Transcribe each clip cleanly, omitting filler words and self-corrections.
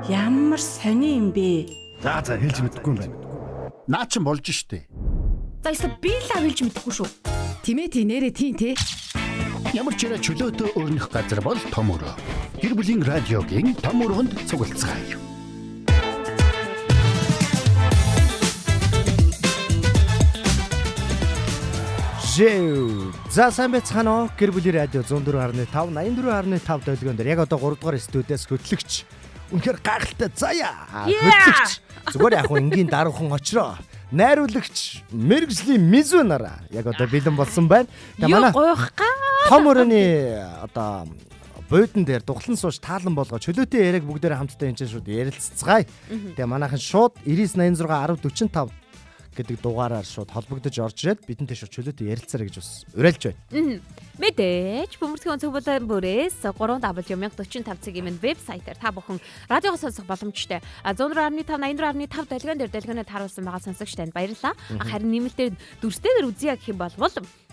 Ямар сони юм бэ? За за хэлж мэдэхгүй юм байна. Наа чин болж штэ. За ёстой би л авилж мэдэхгүй шүү. Тимээ тий нэрээ тий тий. Ямар ч яриа чөлөөтөө өрнөх газар бол том өрөө. Гэр бүлийн радиогийн том өрөөнд цуглацгаая. Жэв. За сайн байцгаана уу? Гэр бүлийн радио 104.5 84.5 долгион дээр яг одоо 3 дугаар студиэс хөтлөгч. Үнэхээр гайхалтай заяа. Хөтлөгч. Зүгээр яг хөө энгийн даруухан очроо. Найруулагч мэрэгжлийн мизүү нараа яг одоо бэлэн болсон байна. Тэгээ Юу манай гуйх га? том өрөөний одоо буудан дээр дуглан сууж таалан болгоо чөлөөтэй яриаг бүгдээрээ хамтдаа энэ чинь шууд ярилццгаая. Тэгээ манайхан шууд 99 86 10 45 гэдэг дугаараар шууд холбогдож орж ирээд бидэнтэй шууд чөлөөтэй ярилцаарай гэж бас уриалж байна. Мэдээж бөмбөрцгийн өнцөг булан бүрээс 3W1045 цэгийн минь вебсайтаар та бүхэн радиогоо сонсох боломжтой. 104.5 84.5 долгион дээр долгионоор тааруулсан байгаа сонсогч танд баярлалаа. Харин нэмэлтээр дүрстэйгээр үзье гэх юм бол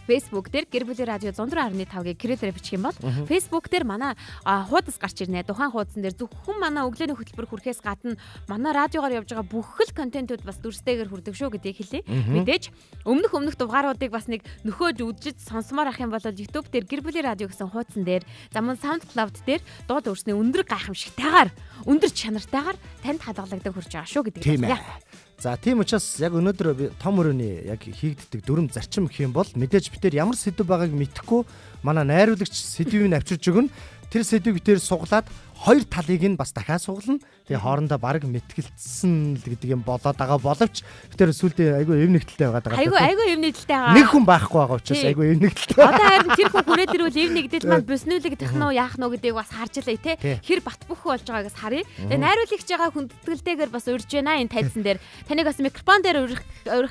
Facebook дээр гэр бүлийн радио 104.5-ыг кириллээр бичих юм бол Facebook дээр манай хуудас гарч ирнэ. Тухайн хуудсан дээр зөвхөн манай өглөөний хөтөлбөр хүрэхээс гадна манай радиогоор явж байгаа бүх л контентууд бас дүрстэйгээр хүрдэг шүү гэдгийг хэлье. Мэдээж өмнөх дугааруудыг бас нэг нөхөөж үжиж сонсомоор ах юм бол YouTube дээр гэр бүлийн радио гэсэн хуудсан дээр за мөн SoundCloud дээр дууд өрсний өндөр гайхамшигтайгаар өндөр чанартайгаар танд хадгалагдаж хүрч байгаа шүү гэдгийг Тийм ээ. хэлье. За тийм учраас яг өнөөдөр би том өрөөний яг хийгддэг дүрм зарчим гэх юм бол мэдээж бид тэр ямар сэдв байгааг мэдэхгүй манай найруулагч сэдвийг нь авчирж өгнө. Тэр сэдвийг бид тэр суглаад хоёр талыг нь бас дахиад суглана. Тэгээ хоорондоо баг мэтгэлцсэн л гэдэг юм болоод байгаа боловч бид тэр сүлдээ айгүй эв нэгдэлтэй байгаа даа. Айгүй эв нэгдэлтэй байгаа. Нэг хүн байхгүй байгаа учраас Тийм. айгүй эв нэгдэлтэй. Одоо харин тэр хүн хүрээд ирвэл эв нэгдэл маань бүснүүлэгдэх нь уу яах нь уу гэдгийг бас харж лээ те. Тий. Хэр бат бөх болж байгааг бас харъя. Тэгээ найруулагч байгаа хүндэтгэлтэйгээр бас урьж байна энэ тайзан дээр. Таныг бас микрофон дээр урих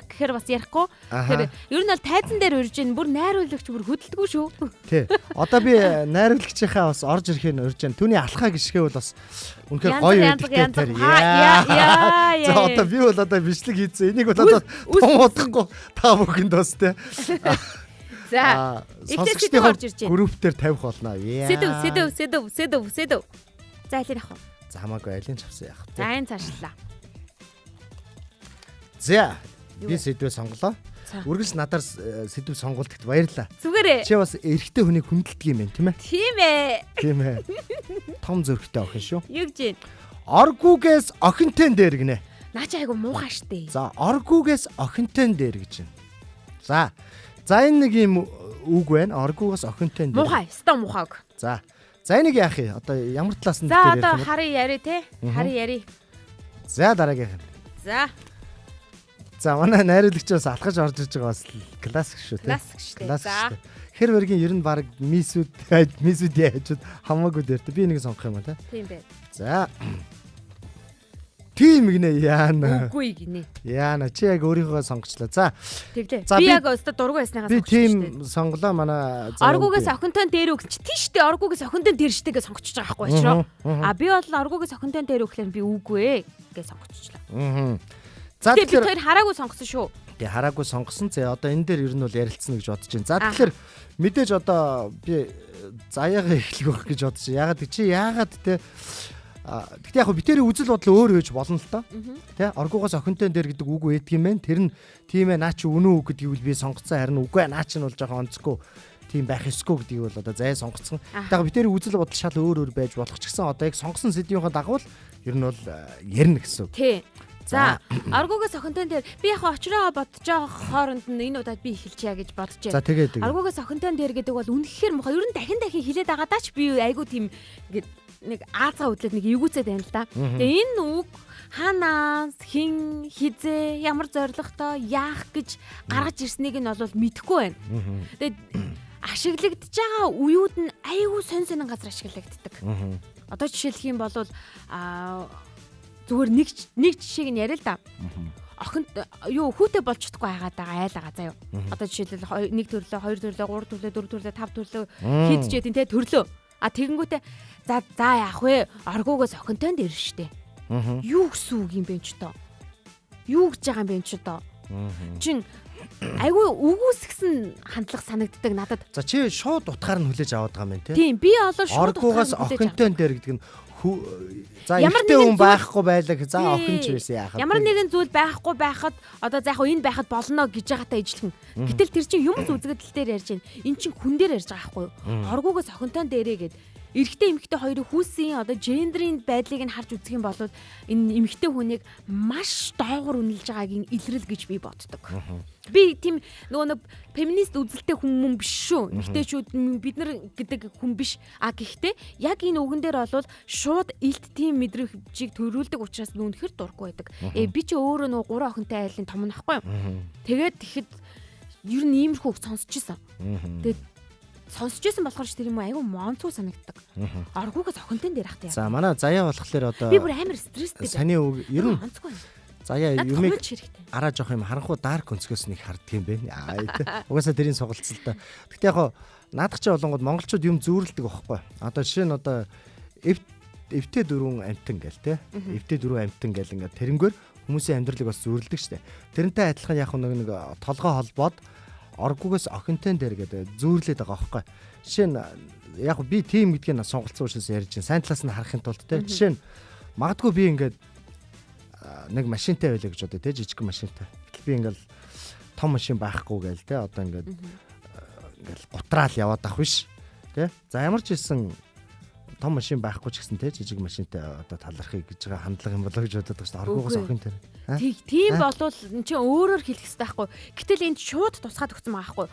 гэхээр бас ярихгүй. Аха. Тэр ер нь бол тайзан дээр урьж байна. Бүр найруулагч бүр хөдөлдөггүй шүү. Тий. Одоо би найруулагчийнхаа бас орж ирэхийг урьж байна. Түүний алхаа гიშгэ бол бас үнэхээр Янз гоё янз байдаг те янз. тэр. Ха, яа, яа, яа. За одоо би бол одоо бичлэг хийсэн. Энийг бол одоо Үс- том удахгүй та бүхэнд бас те. За. Эхлээд сэдв орж ирж байна. Групп дээр тавих болно. Яа. Сэдв сэдв сэдв сэдв сэдв. За алийг авах вэ? За хамаагүй алийг ч авсан яах вэ? За энэ цаашлаа. За Юу би вэ? сэдвээ сонголоо. За. Үргэлж надаар сэдв сонголтогт баярлаа. Зүгээрээ. Чи бас эрэгтэй хүнийг хүндэлдэг юм байна, тийм ээ? Тийм ээ. Тийм ээ. Том зөрөгтэй охин шүү. Юу гэж юм? Оргүүгээс охинтэн дээр гинэ. Наа чи айгу муухай штэ. За оргүүгээс охинтэн дээр гэж байна. За. За энэ нэг юм үг байна. Оргүүгээс охинтэн дээр. Муухай, өстой муухай үг. За. За энийг яах юм? Одоо ямар талаас нь За дээр одоо ярих юм бэ? харъя яри те. Харъя яри. За дараагийнх нь. За, За манай найруулагч бас алхаж орж иж байгаа бас классик шүү те. классик штэ. Классик За. шүү. Хэр бэргийн ер нь баг мисүүд мисүүдийн хажууд хамаагүй дээр те. Би энийг сонгох юм а те. Тийм бэ. За. Тийм гинэ яана. Үгүй гинэ. Яана чи яг өөрийнхөө сонгочлаа. За Тэглээ. За, Би би- яг өстой дургу байсныхаа би сонгочихсон штэ. тийм сонголоо манай за, Оргуугаас үгүй. охинтой дээр өгсөн чи тийм штэ. Оргуугаас охинтой дээр штэ гэж сонгочихж байгаа байхгүй очроо. А би бол оргуугаас охинтой дээр өгөхлөөр би үгүй ээ гэж сонгочихлоо. Мгм. За Тэгээ бид тэгэхээр хоёр хараагүй сонгосон шүү. Тэг хараагүй сонгосон. За одоо энэ дээр ер нь бол ярилцсан гэж бодож байна. За Аха. тэгэхээр мэдээж одоо би заяагаа эхлэх байх гэж бодож байна. Яагаад чи яагаад те Гэхдээ яг хөө битэрийн үзэл бодол өөр байж болно л доо. Тэ оргуугаас охинтой дээр гэдэг үг өгдөг юм байна. Тэр нь тийм ээ наа чи үнэн үг гэдгийг бол би сонгоцсон харин үгүй ээ наа чи нь бол жоохон онцгүй тийм байх ёсгүй гэдгийг бол одоо заяа сонгоцсон. Аха. Тэгэхээр битэрийн үзэл бодол шал өөр өөр байж болох ч гэсэн одоо яг сонгосон сэдвийнхаа дагуу л ер нь бол ярина гэсэн үг. Тий. За, оргуугаас охинтой дээр би яг очроо бодож байгаа хооронд нь энэ удаад би эхэлчихье гэж бодож За байна. тэгээд тэгээд. Аргуугаас охинтой дээр гэдэг бол үнэхээр муухай. Ер нь дахин дахин хилээд байгаа даа ч би айгүй тийм ингээд нэг аазгаа хөдлөөд нэг эвгүүцээд байна л да. Тэгээ энэ үг хаанаас хин хизээ ямар зоригтой яах гэж гаргаж ирснийг нь бол мэдэхгүй байна. Тэгээд ашиглагдж байгаа үеүд нь айгүй сонь сонин газар ашиглагддаг. Одоо жишээлх юм бол зүгээр нэг жишээг нь яриа л да. Охин юу хүүтэй болж чадахгүй байгаад байгаа айл байгаа заяа. Одоо жишээлбэл нэг төрлөө, хоёр төрлөө, гурав төрлөө, дөрөв төрлөө, тав төрлөө хэд ч хэдэн те төрлөө. А тэгэнгүүтээ за за яах вэ? Оргуугаас охинтой дээр штэ. Юу гэсэн үг юм бэ ч одоо? Юу гэж байгаа юм бэ ч одоо? Чин айгүй үгүйсгсэн хандлага санагддаг надад. За чи шууд утгаар нь хүлээж аваад байгаа юм байна те. Тийм би олон шууд Оргуугаас утгаар нь хүлээж авдаг. охинтой дээр гэдэг нь За Ямар эрэгтэй нэгэн хүн зүйл- байхгүй байлаа гэх. За охин ч байсан яах вэ? Ямар нэгэн зүйл байхгүй байхад одоо за яг хөө энэ байхад болно гэж байгаатай ижилхэн. Гэтэл тэр чинь юм үзэгдэл дээр ярьж байна. Эн чинь хүн дээр ярьж байгаа байхгүй юу? Оргуугаас охинтой дээрээ гэд эрэгтэй эмэгтэй хоёрын хүүсийн одоо гендрийн байдлыг нь харж үзэх юм бол энэ эмэгтэй хүнийг маш доогуур үнэлж байгаагийн илрэл гэж би боддог. Би тийм нөгөө нэг феминист үзэлтэй хүн мөн биш шүү. Эмэгтэйчүүд бид нар гэдэг хүн биш. А гэхдээ яг энэ үгэн дээр бол шууд илт тийм мэдрэмжийг төрүүлдэг учраас нүнхээр дурггүй байдаг. Би чи өөрөө нөгөө гурван охинтой айлын том нөхгүй юу? Тэгээд тэгэхэд ер нь иймэрхүү үг сонсч исэн. Тэгээд сонсч исэн болохоор ч тэр юм айгүй монцгүй санагддаг. Оргуугаас охинтой дээр ахтай. За манай заяа болохоор одоо Би бүр амар стресстэй. саний үг ер нь онцгүй. заяа Надад юмыг томилж хэрэгтэй. араа жоох юм харанхуу дарк өнцгөөс нэг харддаг юм бэ. Аа тий. Угаасаа тэрийн сугалцал та. Гэтэ яг хоо наадах чи болонгод монголчууд юм зүүрэлдэг байхгүй. Одоо жишээ нь одоо эвтэй дөрвөн амтан гэл те. Эвтэй дөрвөн амтан гэл ингээд тэрнгээр хүмүүсийн амьдралыг бас зүүрэлдэг штэ. Тэрнтэй адилхан яг нэг толгой холбоод оргуугаас охинтой дээр гэдэг зүүрлээд байгаа байхгүй. Жишээ нь яг би тим гэдгийг нь сонголцсон учраас ярьж байна. Сайн талаас нь харахын тулд те. Жишээ нь магадгүй би ингээд нэг машинтай байлаа гэж бодъё те, жижигхэн машинтай. Гэтэл би ингээл том машин байхгүй гээл те, одоо ингээд ингээл гутраал яваад ах биш те. За ямар ч хэлсэн том машин байхгүй ч гэсэн те, жижиг машинтай одоо талархыг гэж байгаа хандлага юм болоо гэж бодод байгаа шүү дээ. Оргуугаас Үгүй. охин тэр. Тийм болвол эн чинь өөрөөр хэлэх хэрэгтэй байхгүй. Гэтэл энд шууд тусгаад өгсөн байгаа байхгүй.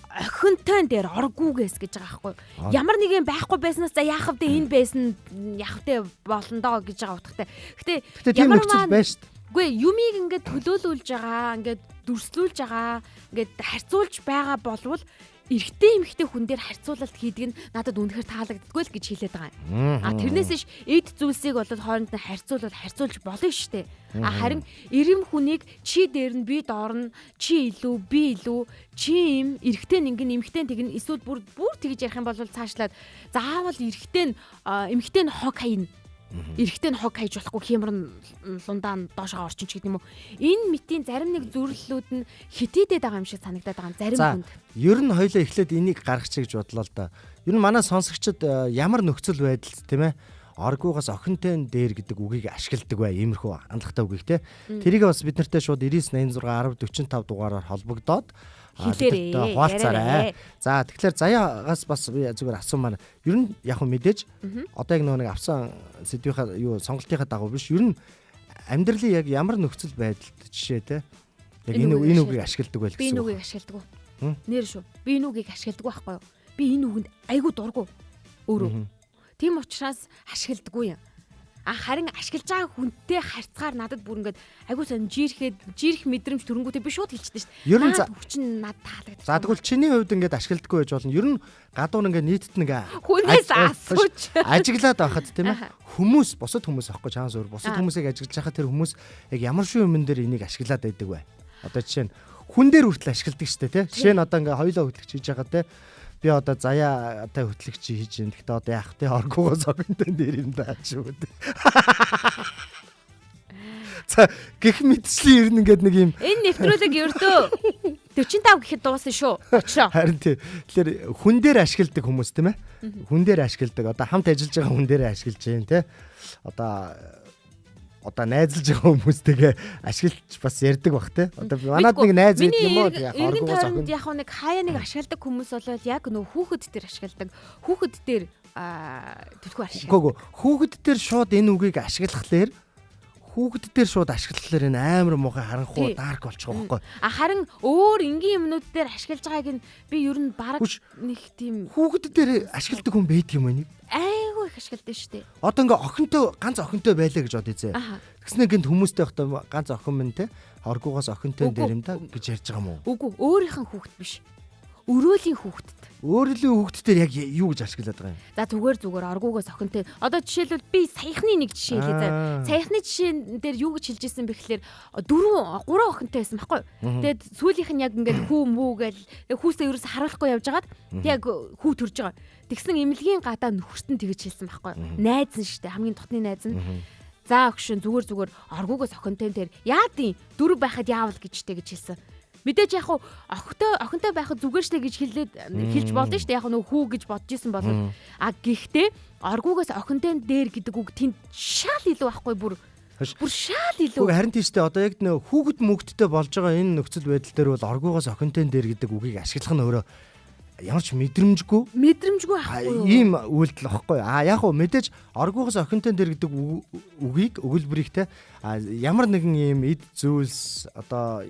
Охинтой дээр оргуугээс гэж байгаа байхгүй. Ямар нэгэн байхгүй байснаас за яах вэ энэ байсан яах вэ болно доо гэж байгаа утгатай. Гэтэ Гэтэ тийм нөхцөл байна шүү дээ. Үгүй юмыг ингээд төлөөлүүлж байгаа, ингээд дүрслүүлж байгаа, ингээд харьцуулж байгаа болвол эрэгтэй эмэгтэй хүн дээр харьцуулалт хийдэг нь надад үнэхээр таалагддаггүй л гэж хэлээд байгаа юм. А тэрнээс иш эд зүйлсийг бол хооронд нь харьцуулбал харьцуулж болно шүү дээ. А харин эрэм хүнийг чи дээр нь би доор нь, чи илүү би илүү, чи им эрэгтэй нь ингэн эмэгтэй нь тэгнэ, эсвэл бүр тэгж ярих юм бол цаашлаад заавал эрэгтэй нь эмэгтэй нь хог хайна. Эрэгтэй нь хог хайж болохгүй хэмэр нь лундаа нь доошоо орчин ч гэдэг юм уу. Энэ мэтийн зарим нэг зүрлэлүүд нь хитийдээд байгаа юм шиг санагдаад байгаа юм зарим За хүнд. ер нь хоёлаа эхлээд энийг гаргачих гэж бодлоо л да. Ер нь манай сонсогчид ямар нөхцөл байдалд тийм оргуугаас охинтой дээр гэдэг үгийг ашигладаг бай. Иймэрхүү хандлагатай үгийг те. Тэрийг бас бид нартай шууд 99 86 10 45 дугаараар холбогдоод Хэлээрэй, бидэртэй хуваалцаарай. яриарай. За тэгэхээр заяагаас бас би зүгээр асуумаар. Ер нь яг хөө мэдээж одоо яг нөгөө нэг авсан сэдвийнхаа юу сонголтынхаа дагуу биш. Ер нь амьдралын яг ямар нөхцөл байдалд жишээ те. Яг Энэ энэ үгийг энэ үгийг ашигладаг байл Би гэсэн энэ үг. үгийг ашигладаг. Нэр шүү. Би энэ үгийг ашигладаг байхгүй юу? Би энэ үгэнд айгүй дургу. Өөрөө. Тийм учраас ашигладаггүй юм. А харин ашиглаж байгаа хүнтэй харьцгаар надад бүр ингээд айгүй сонь жирэхэд жирэх мэдрэмж төрөнгүүтээ би шууд хэлчихсэн шүү дээ. Ер нь Наад хүчин надад таалагдсан. За тэгвэл чиний хувьд ингээд ашигладаггүй байж болно. Ер нь гадуур ингээд нийтэд нэг Хүнээс асууж. ажиглаад байхад тийм хүмүүс бусад хүмүүс аахгүй чанс өөр бусад хүмүүсийг ажиглаж байхад тэр хүмүүс яг ямар шүү юмн дээр энийг ашиглаад байдаг вэ? Одоо жишээ нь хүн дээр хүртэл ашигладаг шүү дээ тий. Жишээ нь одоо ингээд хоёулаа хөтлөгч хийж байгаа тий. Би одоо заяатай хөтлөгч хийж юм. Гэхдээ одоо яах вэ? Оргуугаас огонтой дээр юм даа ч юм уу. За гэх мэтчлийн ер нь ингээд нэг юм Энэ нэвтрүүлэг ердөө 45 гэхэд дуусна шүү. Очроо. Харин тий. Тэгэхээр хүн дээр ашигладаг хүмүүс тийм. Хүн дээр ашигладаг. Одоо хамт ажиллаж байгаа хүн дээр ашиглаж байна тий. Одоо найзалж байгаа хүмүүстэйгээ ашиглаж бас ярьдаг бах тий. Одоо манад нэг найз байдаг юм уу? Яг Эргэн оргуугаас тойронд охин. яг нэг хаяа нэг ашигладаг хүмүүс бол яг нөө хүүхэд дээр ашигладаг. Хүүхэд дээр түлхүү ашигладаг. Үгүй хүүхэд дээр шууд энэ үгийг ашиглахлаар хүүхэд дээр шууд ашиглахлаар энэ амар муухай харанхуу Тий. дарк болчих واخхой. А харин өөр энгийн юмнууд дээр ашиглаж байгааг нь би ер нь бараг Хүч. нэг тийм Хүүхэд дээр ашигладаг хүн байдаг юм уу? айгүй их ашигладаг шүү дээ. Одоо ингээ охинтой ганц охинтой байлаа гэж бодъё зэ. Аха. Тэгснэ гинт хүмүүстэй байхдаа ганц охин минь те оргуугаас охинтой Үгүй. дээр юм да гэж ярьж байгаа юм уу? Үгүй өөрийнх нь хүүхэд биш. Өрөөлийн хүүхдэд. Өөрлийн хүүхд дээр яг юу гэж ашиглаад байгаа юм? За зүгээр оргуугаас охинтой. Одоо жишээлбэл би саяхны нэг жишээ хэлье заяа. Саяхны жишээн дээр юу гэж хэлж ирсэн бэ гэхлээр 4 3 охинтой байсан байхгүй юу? Тэгээд сүүлийнх нь яг ингээд хүү мүү гээл хүүсээ ерөөс харуулахгүй явж хагаад яг хүү төрж байгаа. Тэгсэн эмнэлгийн гадаа нөхөрт нь тэгж хэлсэн байхгүй юу? Найз нь штэ хамгийн дотны найз нь. За өгшин зүгээр оргуугаас охинтой тэр яадын дөрөв байхад яавал гэжтэй гэж хэлсэн. Мэдээж яг хуу охинтой байхад зүгээр штэ гэж хэлээд хэлж болно штэ. Яг нөгөө хүү гэж бодож исэн бол а гэхдээ оргуугаас охинтой дээр гэдэг үг тэнд шал илүү байхгүй бүр. Бүр шал илүү. Үгүй харин тийштэй одоо яг нөө хүүхэд мөгдтэй болж байгаа энэ нөхцөл байдал дээр бол оргуугаас охинтой дээр гэдэг үгийг ашиглах нь өөрөө ямар ч мэдрэмжгүй. Мэдрэмжгүй байхгүй юу? Ийм үйлдэл واخгүй. А яг уу мэдээж оргуугаас охинтой дээр гэдэг үгийг өгүүлбэрийг те ямар нэгэн ийм эд зүйлс одоо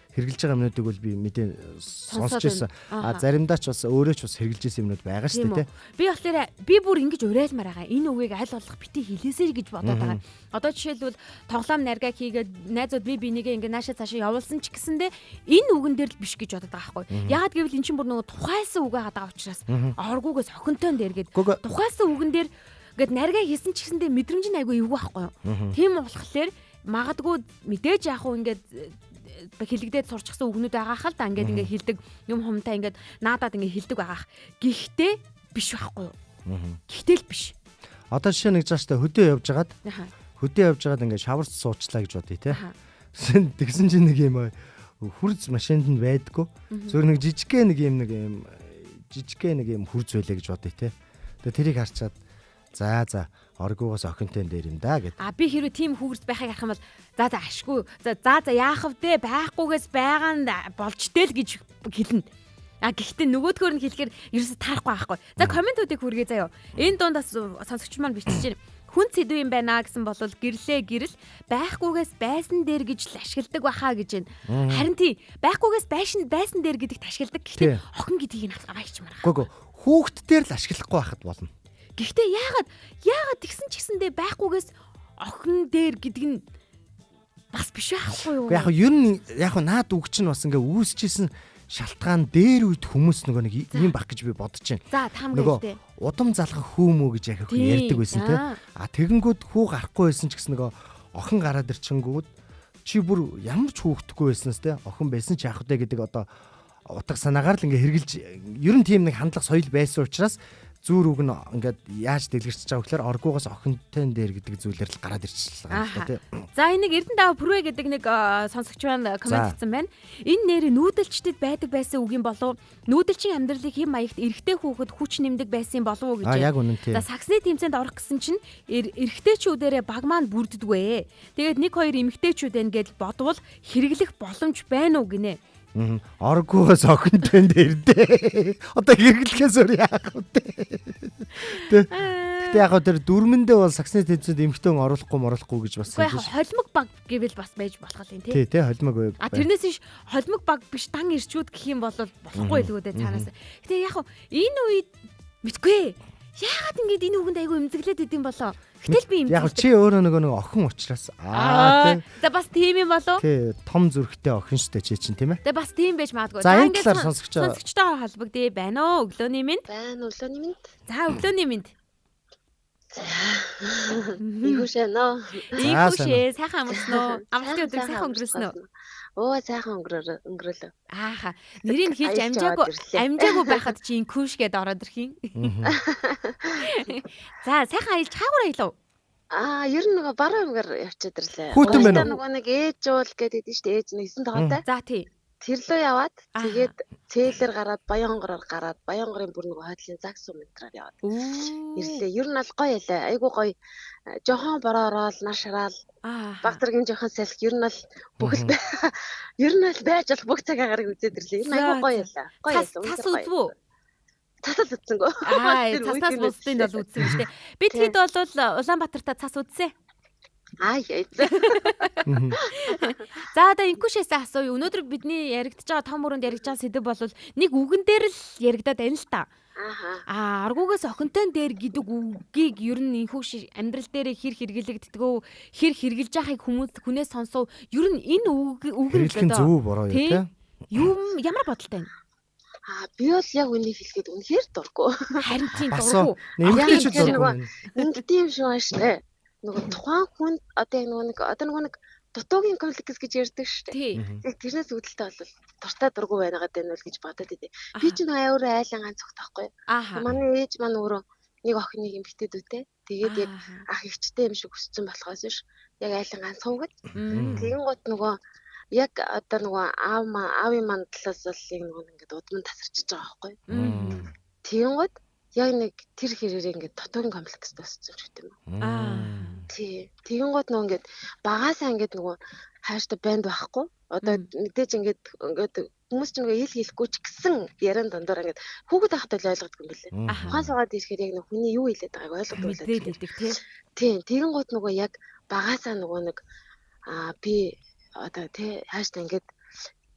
хэрэгжилж байгаа юмнуудыг бол би мэдээ сонсч ирсэн. А заримдаа ч бас өөрөө ч бас хэрэгжилж ирсэн юмнууд байгаа шүү дээ, тэ. Би болохоор би бүр ингэж уриалмаар байгаа. Энэ үгийг аль болох бити хэлээсэй гэж бодоод байгаа. Одоо жишээлбэл тоглоом наргаа хийгээд найзууд би бинийгээ ингэ наашаа цаашаа явуулсан ч гэсэндээ энэ үгэн дээр л биш гэж бодоод байгаа байхгүй. Яагаад гэвэл эн чинь бүр нөгөө тухайлсан үг байгаа учраас оргуугаас охинтой дээр гээд тухайлсан үгэн дээр гээд наргаа хийсэн ч гэсэндээ мэдрэмж нь айгүй эвгүй байхгүй юу. Тийм болохоор магадгүй мэдээж яах вэ ингээд хэлэгдээд сурчсан үгнүүд байгаа хал та ингээд ингээд хилдэг юм хумтай ингээд наадаад ингээд хилдэг байгаах. Гэхдээ биш байхгүй юу? Гэхдээ л биш. Одоо жишээ нэг жааштай хөдөө явж хагаад хөдөө явж хагаад ингээд шаварч суучлаа гэж бодъё те. Тэгсэн чинь нэг юм хурц машинд нь байдаггүй. Зөв нэг жижигхэн нэг юм нэг юм жижигхэн нэг юм хурц байлаа гэж бодъё те. Тэгээ тэрийг харчаад за оргуугаас охинтой дээр юм да гэд. А би хэрвээ тийм хүүгэрс байхыг харах юм бол за ашгүй. За яах вэ? Байхгүйгээс байгаа нь болж тэл гэж хэлнэ. А гэхдээ нөгөөдгөр нь хэлэхээр ерөөсө таарахгүй байхгүй. За комментуудыг хүргэе заяо. Энэ дунд бас сонсогч маань бичиж байна. Хүн сэдв юм байна гэсэн бол гэрлээ гэрэл байхгүйгээс байсан дээр гэж л ашигладаг баха гэж байна. Харин тий байхгүйгээс байсан дээр гэдэгт ашигладаг. Гэхдээ охин гэдгийг нь аваачмаар. Үгүй хүүхд дээр л ашиглахгүй байхад болно. Гэхдээ яагаад тэгсэн ч гэсэндээ байхгүйгээс охин дээр гэдэг нь бас биш байхгүй юу? Яг ер нь яг наад үг чинь бас ингээ үүсчихсэн шалтгаан дээр үед хүмүүс нөгөө нэг юм баг гэж би бодож байна. За таамаг хэлтэй. Удам залгах хүү мүү гэж яг ярьдаг байсан те. А тэгэнгүүт хүү гарахгүй байсан ч гэсэн нөгөө охин гараад ирчингүүд чи бүр ямар ч хүүхдгүй байснаас те охин байсан ч яах вэ гэдэг одоо утга санаагаар л ингээ хэрглэж ер нь тийм нэг хандлага соёл байсан учраас зүүр үг нь ингээд яаж дэлгэрч байгаа гэхээр оргуугаас охинтой дээр гэдэг зүйлээр л гараад ирчихлээ юм байна тий. За энэ нэг Эрдэнэ дав Пүрвэ гэдэг нэг сонсогч маань коммент хийсэн байна. Энэ нэр нүүдэлчдэд байдаг байсан үг юм болов нүүдэлчин амьдралыг хэм маягт эрэгтэй хүүхэд хүч нэмдэг байсан болов уу гэж. А яг үнэн тий. За саксны тэмцээнд орох гэсэн чинь эрэгтэйчүүдээрээ баг маань бүрддэгвэ. Тэгээд нэг хоёр эмэгтэйчүүд байна гэж бодвол хэрэглэх боломж байна уу гинэ. Оргуугаас охинтой дээр дээ. Одоо хэрэглэхээс өөр яах вэ? Тэ. Гэтэ яг тэр дүрмэндээ бол саксны тэмцээнд эмэгтэй хүн оруулахгүй моруулахгүй гэж бас хэлж. Холимог баг гэвэл бас байж болох юм тий. Тий, холимог баг. А тэрнээс биш холимог баг биш дан ирчүүд гэх юм бол болохгүй л үү дээ цаанаас. Гэтэ яг энэ үед мэдгүй. Яагаад ингэж энэ үгэнд айгүй эмзэглээд идэм болоо? Гэтэл би эмзэглэдэг. Яг чи өөрөө нөгөө нэг охин учраас аа тий. За бас тийм юм болов? Тий, том зүрхтэй охин штэ чи чинь тийм ээ. Тэгээ бас тийм байж магадгүй. За энэ талаар сонсогчтой холбогдъё байна уу? Өглөөний минь. Байна, өглөөний минь. За өглөөний минь. За. Ийхүүшээ нөө. Ийхүүшээ сайхан амарсан уу? Амралтын өдөр сайхан өнгөрсөн үү? Өө сайхан өнгөрөөлөө. Ааха. Нэрийг хэлж амжаагүй байхад чи инкүш гэдээ ороод ирэх юм. За сайхан аялж хаагур аялав. Аа ер нь нөгөө баруун аймгаар явчихад ирлээ. Хүүтэн байна уу? Нөгөө нэг ээж уул гэдэг нь шүү дээ. Ээж нэг 9 тоогоотой. За тий. Тэр лөө яваад тэгээд цээлэр гараад Баянгороор гараад Баянгорын бүр нөгөө хойдлын загс метраар яваад ирлээ. Ер нь аль гоё ялаа. Айгуу гоё. Жохон бороо ороод нар шараал. Баг зэргийн жохон салхи ер нь ал бүх л ер нь ал байж болох бүх цаг агарыг үзээд ирлээ. Ер нь айгуу гоё ялаа. Гоё ялаа. Цас үзв үү? Цас л үзсэнгөө. Аа цаснаас бусдын бол үзсэн юм шүү дээ. Бид хэд бол Улаанбаатартаа цас үзсэн. Аа яа. За одоо инкүшээс асууя. Өнөөдөр бидний яригдж байгаа том өрөөнд яригдж байгаа сэдэв бол нэг үгэн дээр л яригдаад байна л та. Аа аргуугаас охинтой дээр гэдэг үгийг ер нь инхүүш амьдрал дээр хэр хэрэглэгддэг үү? Хэр хэрэглэж байгааг хүмүүс хүнээс сонсов. Ер нь энэ үг нь зөв бороо юу те? Юм ямар бодолтой байна? Аа би бол яг үнийг хэлэхэд үнэхээр дургүй. Харин тийм дургүй. Эмэгтэйчүүд дургүй. Ингэдэм юм шиг байна шүү дээ. Нөгөө тухайн хүнд одоо яг нөгөө нэг дутуугийн комплекс гэж ярьдаг шүү дээ. Яг тэрнээс үүдэлтэй бол дуртай дургүй байна гэдэг нь бол гэж бодоод идэв. Би ч нөгөө өөрөө айлын ганц огт байхгүй. Манай ээж маань өөрөө нэг охин нэг эмэгтэй дүүтэй. Тэгээд яг ах эгчтэй юм шиг өссөн болохоос биш. Яг айлын ганц хөвгөд. Тэгэн гут нөгөө Яг одоо нөгөө аав аавын маань талаас бол яг нөгөө ингээд удам тасарчиж байгаа байхгүй. Тэгэнгүүт яг нэг тэр хэрээрээ ингээд дутуугийн комплекс төссөн ч гэдэг юм. Тий. Тэгэнгүүт нөгөө ингээд багасаа ингээд нөгөө хайртай банд байхгүй. Одоо мэдээж ингээд хүмүүс ч нөгөө ил хэлэхгүй ч гэсэн яриан дундаар ингээд хүүхэд байхдаа л ойлгодог юм билээ. Ухаан суугаад ирэхээр яг нэг хүний юу хэлээд байгааг ойлгодог байлаа. Мэдээд идэг тий. Тийм. Тэгэнгүүт нөгөө яг багасаа нөгөө нэг би одоо тий хааштай ингээд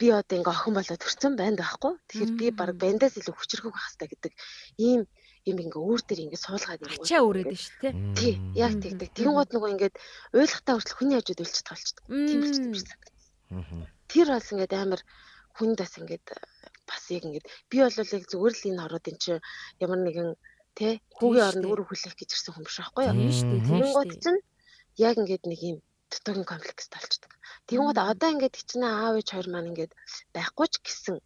би одоо ингээ охин болоод төрсөн байна байхгүй. Тэгэхээр би баг бандаас илүү хүчрхэг байх хэрэгтэй гэдэг ийм юм ингээ өөр дээр ингээ суулгаад ирэнгүүт. Ачаа өрөөд нь шүү тий. Тий, яг тэгдэг. Тэгэнгүүт нөгөө ингээд уйлахтаа хүртэл хүний хажууд уйлчих болчдөг. Тийм болчдөг юм шиг санагдав. Тэр бас ингээд амар хүнд бас ингээд бас яг ингээд би бол яг зүгээр л энэ хороод эн чинь ямар нэгэн тий хүүгийн оронд өөрөө хүлээх гэж ирсэн хүн биш байхгүй юу? Тэгэнгүүт чинь яг ингээд нэг юм дутуугийн комплекс болчдөг. Тэгэнгүүт одоо ингээд хичнээн аав ээж хоёр маань ингээд байхгүй ч гэсэн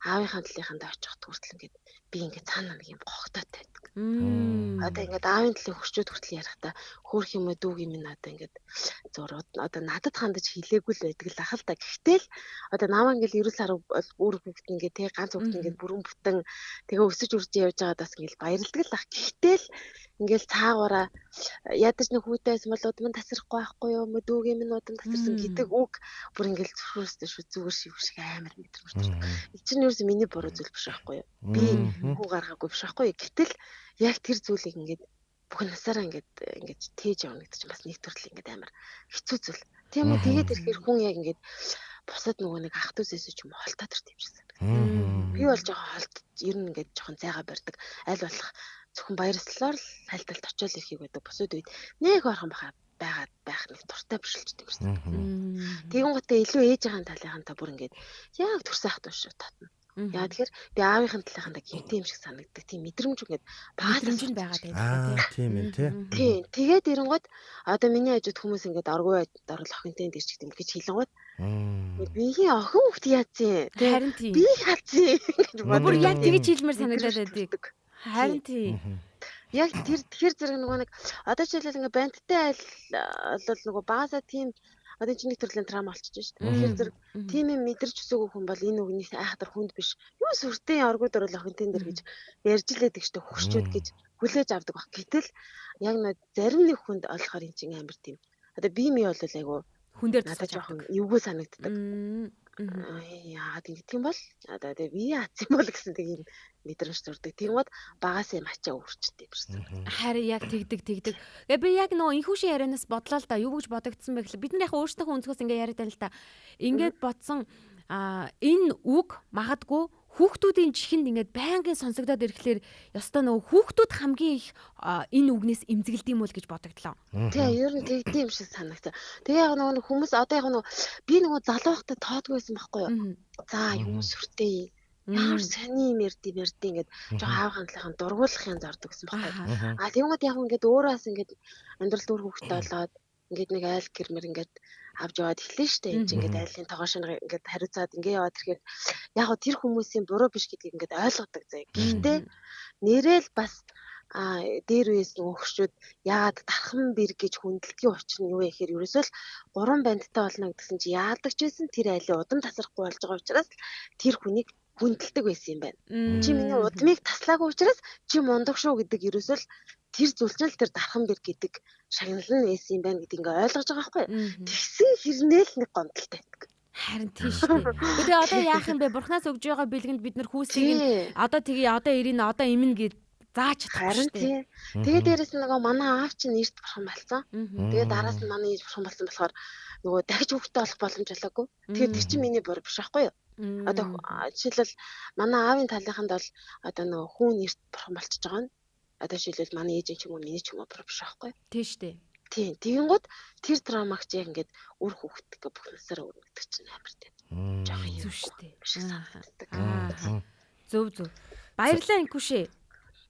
аавынхаа талынхандаа очиход хүртэл ингээд би ингээд цаана нэг юм гогтоотой байдаг. Одоо ингээд аавын талын хөрчүүд хүртэл ярихдаа хөөх юм уу дүүг юм нь одоо ингээд зур одоо надад хандаж хилээгүй л байдаг л ах л та. Гэхдээ л одоо намаа ингээд 90 сар өөр хүүхэд ингээд тэг ганц хүүхэд ингээд бүрэн бүтэн тэгээ өсөж үрж явж байгаад бас ингээд баярлдаг л ах. Гэхдээ л ингээд цаагаараа ядаж нэг хүүтэйс бол удам тасрахгүй байхгүй юу мө дүүгийн минь удам тасарсан гэдэг үг бүр ингээд зүрхөөсөө шүү зүгээр шиг шиг амар мэдрэмж төрдөг. Чинь ерөөсөө миний буруу зүйл биш байхгүй юу? Би хүү гаргаагүй биш байхгүй юу? Гэтэл яг тэр зүйлийг ингээд бүх насаараа ингээд тээж явна гэдэг чинь бас нэг төрөл ингээд амар хэцүү зүйл. Тийм үү? Тэгээд ирэхээр хүн яг ингээд бусад нөгөө нэг ах дүүсээс ч юм уу холтоо төрт юм шиг санагдав. Би бол жоохон холт ер нь ингээд жоохон зайгаа барьдаг. Аль болох зөвхөн баярслаар л хайлталд очиод ирэхийг байдаг. Бусад үед нэг орхон баха байгаад байх нэг дуртай бишэлждэг юм шиг санагдав. Тэгэнгүүтээ илүү ээжийнхээ талынхантаа бүр ингээд яг төрсөн ах дүү шүү татна. Яа тэгэхээр би аавынхын талынхандаа гэмтэй юм шиг санагддаг. Тийм мэдрэмж ингээд багасаа нь байгаа тийм. Тийм ээ тий. Тийм. Тэгээд ирэнгүүт одоо миний хажууд хүмүүс ингээд оргүй орол охинтой дээр ч гэдэг юм гэж хэлэнгүүт биеийн охин хүүхд яатсан. Харин тийм. Би яатсан гэж боддог. Бүр яг тэгж хэлмээр санагдаад байдаг. Харин тийм. Яг тэр зэрэг нөгөө нэг одоо жишээлбэл ингээд бандтай айл бол нөгөө багасаа тийм одоо чинь нэг төрлийн трама болчихж шүү дээ. Тэгэхээр зэрэг тийм юм мэдэрч өсөөгүй хүн бол энэ үгний айхтар хүнд биш. Юу сүртэй оргууд орол охинтын дэр гэж ярьж лээдэг шүү дээ. Хөгшчүүд гэж хүлээж авдаг баг. Гэтэл яг нэг зарим нэг хүнд болохоор эн чинь амар тийм. Одоо би ми бол айгу хүн дээр надад жоохон эвгүй санагддаг. Яагаад ингэдэг юм бол одоо тэгээ би яатсан юм бол гэсэн тэг юм мэдрэмж төрдөг. Тэгмээд багаас юм ачаа өөрчдөг юм шиг санагдав. Харин яг тэгдэг. Тэгээ би яг нөгөө инхүүшийн ярианаас бодлоо л да. Юу гэж бодогдсон бэ гэхэл бид нар яг өөрсдийнхөө өнцгөөс ингээ яриад байна л да. Ингээд бодсон энэ үг магадгүй хүүхдүүдийн чихэнд ингээд байнгын сонсогдоод ирэхлээр ёстой нөгөө хүүхдүүд хамгийн их энэ үгнээс эмзэгэлд юм уу гэж бодогдлоо. Тэгээ ер нь тэгдэм юм шиг санагцаа. Тэгээ яг нөгөө хүмүүс одоо яг нөгөө би нөгөө залуу байхдаа тоодгүй байсан байхгүй юу? За юм сүртэй. Ямар сони юм ярдээ ингээд жоохон аав хандлахын дургуулахын зордог гэсэн байхгүй юу? А тэгмээд яг ингээд өөрөөс ингээд амьдралд үр хөвгтэй болоод ингээд нэг айл гэрмэр ингээд авч яваад эхлэн штэ. Энд чинь ингээд айлын тогоо шинэ ингээд хариуцаад ингээд яваад ирэхээр яг гоо тэр хүмүүсийн буруу биш гэдгийг ингээд ойлгодог заяа. Гэхдээ нэрэл бас дээр үеэс нөгөө хөрчүүд яагаад дархан бэр гэж хүндэлдгийн учир нь юу вэ гэхээр ерөөсөө л гурван бандтай болно гэдгсэн чи яадаг ч байсан тэр айлын удам тасрахгүй болж байгаа учраас тэр хүнийг хүндэлдэг байсан юм байна. Чи миний удмыг таслаагүй учраас чи мундаг шүү гэдэг ерөөсөө л тэр зүйл чинь л тэр дархан бэр гэдэг шагнал нь байсан юм байна гэдгийг ингээ ойлгож байгаа байхгүй юу? Тэгсэн хэрнээ л нэг гомдолтой байдаг. Харин тийм шүү дээ. Тэгээ одоо яах юм бэ? Бурхнаас өгж байгаа бэлгэнд бид нар хүүсийг нь одоо тэгээ одоо ирнэ одоо имэн гэж зааж чадахгүй шүү дээ. Тэгээ дээрэс нь нөгөө манай аав чинь эрт бурхан болсон. Тэгээ дараас нь манай ээж бурхан болсон болохоор нөгөө дахиж хүүхдтэй болох боломж олоогүй. Тэгэхээр тэр чинь миний буруу биш байхгүй юу? Одоо жишээлбэл манай аавын талынханд бол одоо нөгөө хүүн эрт бурхан болчихж байгаа нь одоо жишээлбэл манай ээжийн ч юм уу миний ч юм уу буруу биш байхгүй юу? Тийм шүү дээ. Тийм. Тэгэнгүүт тэр травмагч яг ингээд үр хүүхэд гэх бүх насаараа өрнөдөг чинь амар тийм. Жохон хэцүү шүү дээ. Биш санагддаг. Зөв зөв. Баярлалаа Инкүшээ.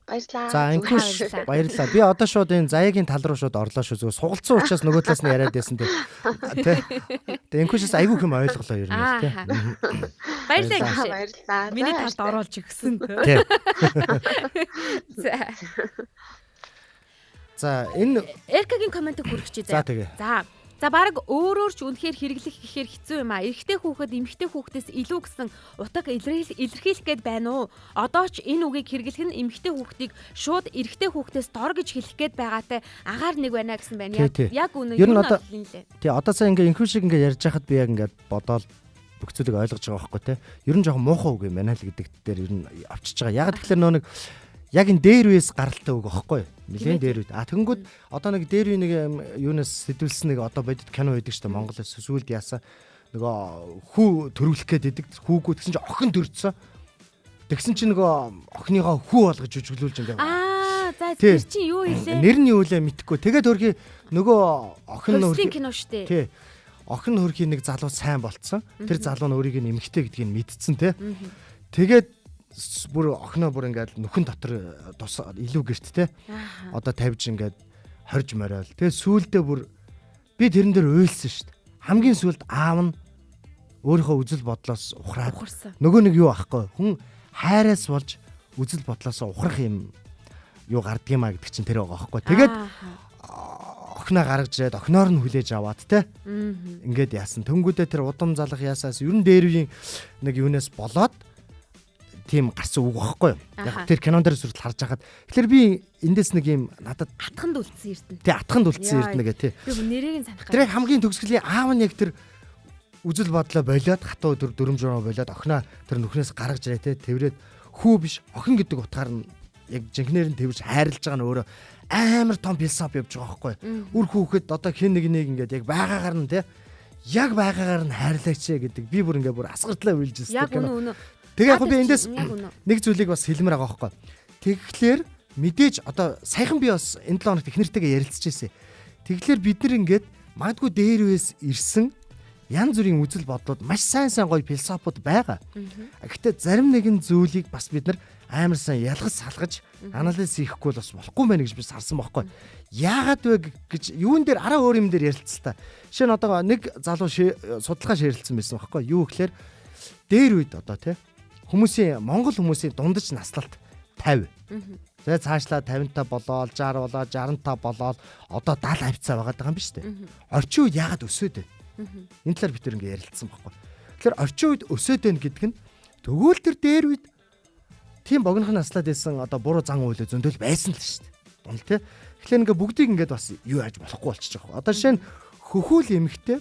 Баярлалаа. За Инкүш баярлалаа. Би одоо шууд энэ Заяагийн тал руу шууд орлоо шүү. Зүгээр суулцсан учраас нөгөө талаас нь яриад байсан тий. Тэ. Инкүшээс айгүй юм ойлголоо ер нь тий. Баярлалаа Инкүш. Баярлалаа. Миний талд оруулж өгсөн. Тий. За. За энэ Эркагийн комментиг хүргэчихье заа. За тэгээ. За. За баг өөрөөр ч үнэхээр хэрэглэх гэхээр хэцүү юм а. Эрэгтэй хүүхэд эмэгтэй хүүхдээс илүү гэсэн утга илэрхийлэх гээд байна уу? Одоо ч энэ үгийг хэрэглэх нь эмэгтэй хүүхдийг шууд эрэгтэй хүүхдээс дор гэж хэлэх гээд байгаатай агаар нэг байна гэсэн байна. Яг үнэ. Ер нь одоо тий одоо сая ингээ инхүү шиг ингээ ярьж хахад би яг ингээ бодоол бүх зүйлийг ойлгож байгаа байхгүй те. Ер нь жоохон муухай үг юм байна л гэдэг дээр ер нь авчиж байгаа. Яг тэгэхээр нөө нэг яг энэ дээр үес гаралтай үг аахгүй. Нилээн дээр үед. А тэгэнгүүт одоо нэг дээр үе нэг юунаас сэтвэлсэн нэг одоо бодит кино байдаг шүү дээ. Монголоос сүүлд яасан нөгөө хүү төрүүлэх гээд идэг. Хүүгүү тэгсэн чинь охин төрсөн. Тэгсэн чинь нөгөө охиныгоо хүү болгож жүжиглүүлж ингээ. Аа за тэр чинь юу илээ? Нэр нь юу илээ мэдэхгүй. Тэгээд хөрхи нөгөө охин нөрхи кино шүү дээ. Тий. Охин хөрхи нэг залуу сайн болцсон. Тэр залуу нь өөрийг нь эмэгтэй гэдгийг мэдсэн те. Тэгээд бүр охиноо бүр ингээд нүхэн дотор тус илүү гэрт те. Одоо тавьж ингээд хорж мориол. Тэгээ сүүлдээ бүр би тэрэн дээр уйлсан шүү дээ. Хамгийн сүүлд аав нь өөрийнхөө үзэл бодлоос ухраад нөгөө нэг юу аахгүй. Хүн хайраас болж үзэл бодлоос ухрах юм юу гардыг юм а гэдэг чинь тэр байгаа аахгүй. Тэгээд охиноо гаргаж ирээд охиноор нь хүлээж аваад те. Ингээд яасан. Тэнгүүдээ тэр удам залах яасаас ер нь дээр үеийн нэг юунаас болоод тийм гарсан үг байхгүй юу? Яг тэр кинон дээр сүртэл харж хахад тэгэхээр би эндээс нэг юм надад атханд үлдсэн эрдэнэ. Тий, атханд үлдсэн эрдэнэ гэх тий. Би нэрийг нь санах. Тэр хамгийн төгсгөлийн аав нь яг тэр үзэл бодлоо болиод хатуу дүрм журмаа болиод охиноо тэр нүхнээс гаргаж ирээ тий. Тэврээд хүү биш охин гэдэг утгаар нь яг жинхнээр нь тэвэрч хайрлаж байгаа нь өөрөө амар том философи явж байгаа байхгүй юу? Үр хүүхэд одоо хэн нэг нэг ингээд яг байгаагаар нь тий. Яг байгаагаар нь хайрлаач гэдэг би бүр ингээд бүр асгартлаа уйлж ирсэн. Яг үнэ үнэ. Тэгээ яг би эндээс нэг зүйлийг бас хэлмээр байгаа байхгүй. Тэгэхээр мэдээж одоо саяхан би бас энэ 7 хоногт их нэртэйгээ ярилцж байсан. Тэгэхээр бид нар ингээд магадгүй дээр үес ирсэн янз бүрийн үзэл бодлууд маш сайн сайн гоё философууд байгаа. Гэхдээ зарим нэгэн зүйлийг бас бид нар амар сайн ялгаж салгаж анализ хийхгүй бол бас болохгүй мэн гэж би сарсан байхгүй. Яагаад вэ гэж юун дээр араа өөр юм дээр ярилцлаа. Жишээ нь одоо нэг залуу судалгаа шеэрлсэн байсан байхгүй. Юу гэхээр дээр үед одоо тий хүмүүсийн Монгол хүмүүсийн дундаж наслалт 50. Тэгээ цаашлаа 55 болоод 60 болоод 65 болоод одоо 70 хавцаа байгаа юм биш үү? Орчин үед яагаад өсөөд байна? Энэ талаар бид тэр ингээ ярилцсан байхгүй. Тэгэхээр орчин үед өсөөд байна гэдэг нь тэгвэл тэр дээр үед тийм богинохон наслаад байсан одоо буруу зан үйлээ зөндөл байсан л шүү дээ. Дунд тий. Тэгэхээр ингээ бүгдийг ингээд бас юу яаж болохгүй болчих жоох. Одоо жишээ нь хөхүүл эмэгтэй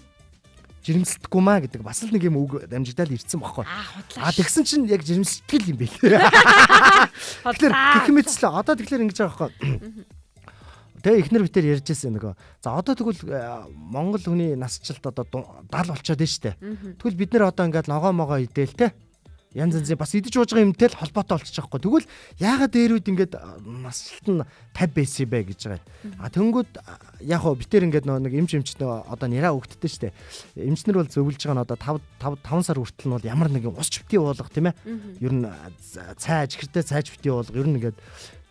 жирэмслэхгүй маа гэдэг бас л нэг юм үг дамжигдаал ирсэн бохоо. А тэгсэн чинь яг жирэмслэтгэл юм бэлээ. Тэгэхээр гэх мэтслээ одоо тэгэхээр ингэж байгаа байхгүй. Тэгээ эхнэр битэр ярьж байсан нөгөө. За одоо тэгвэл Монгол хүний насжилт одоо 70 болчоод байна штэ. Тэгвэл бид нэр одоо ингээд ногоо могоо идээл те. Янз янзын бас идэж ууж байгаа юмтай л холбоотой болчих жоохгүй. Тэгвэл яагаад дээр үед ингээд насжилт нь 50 байсан юм бэ гэж байгаа. А тэнгүүд яг хоо битэр ингээд нөгөө нэг эмч эмч нөгөө одоо нэраа өгддөг штэ. Эмчнэр бол зөвлөж байгаа нь одоо 5 5 сар хүртэл нь бол ямар нэгэн ус чвтий уулга тийм ээ. Ер нь цай ажихэртэй цай чвтий уулга ер нь ингээд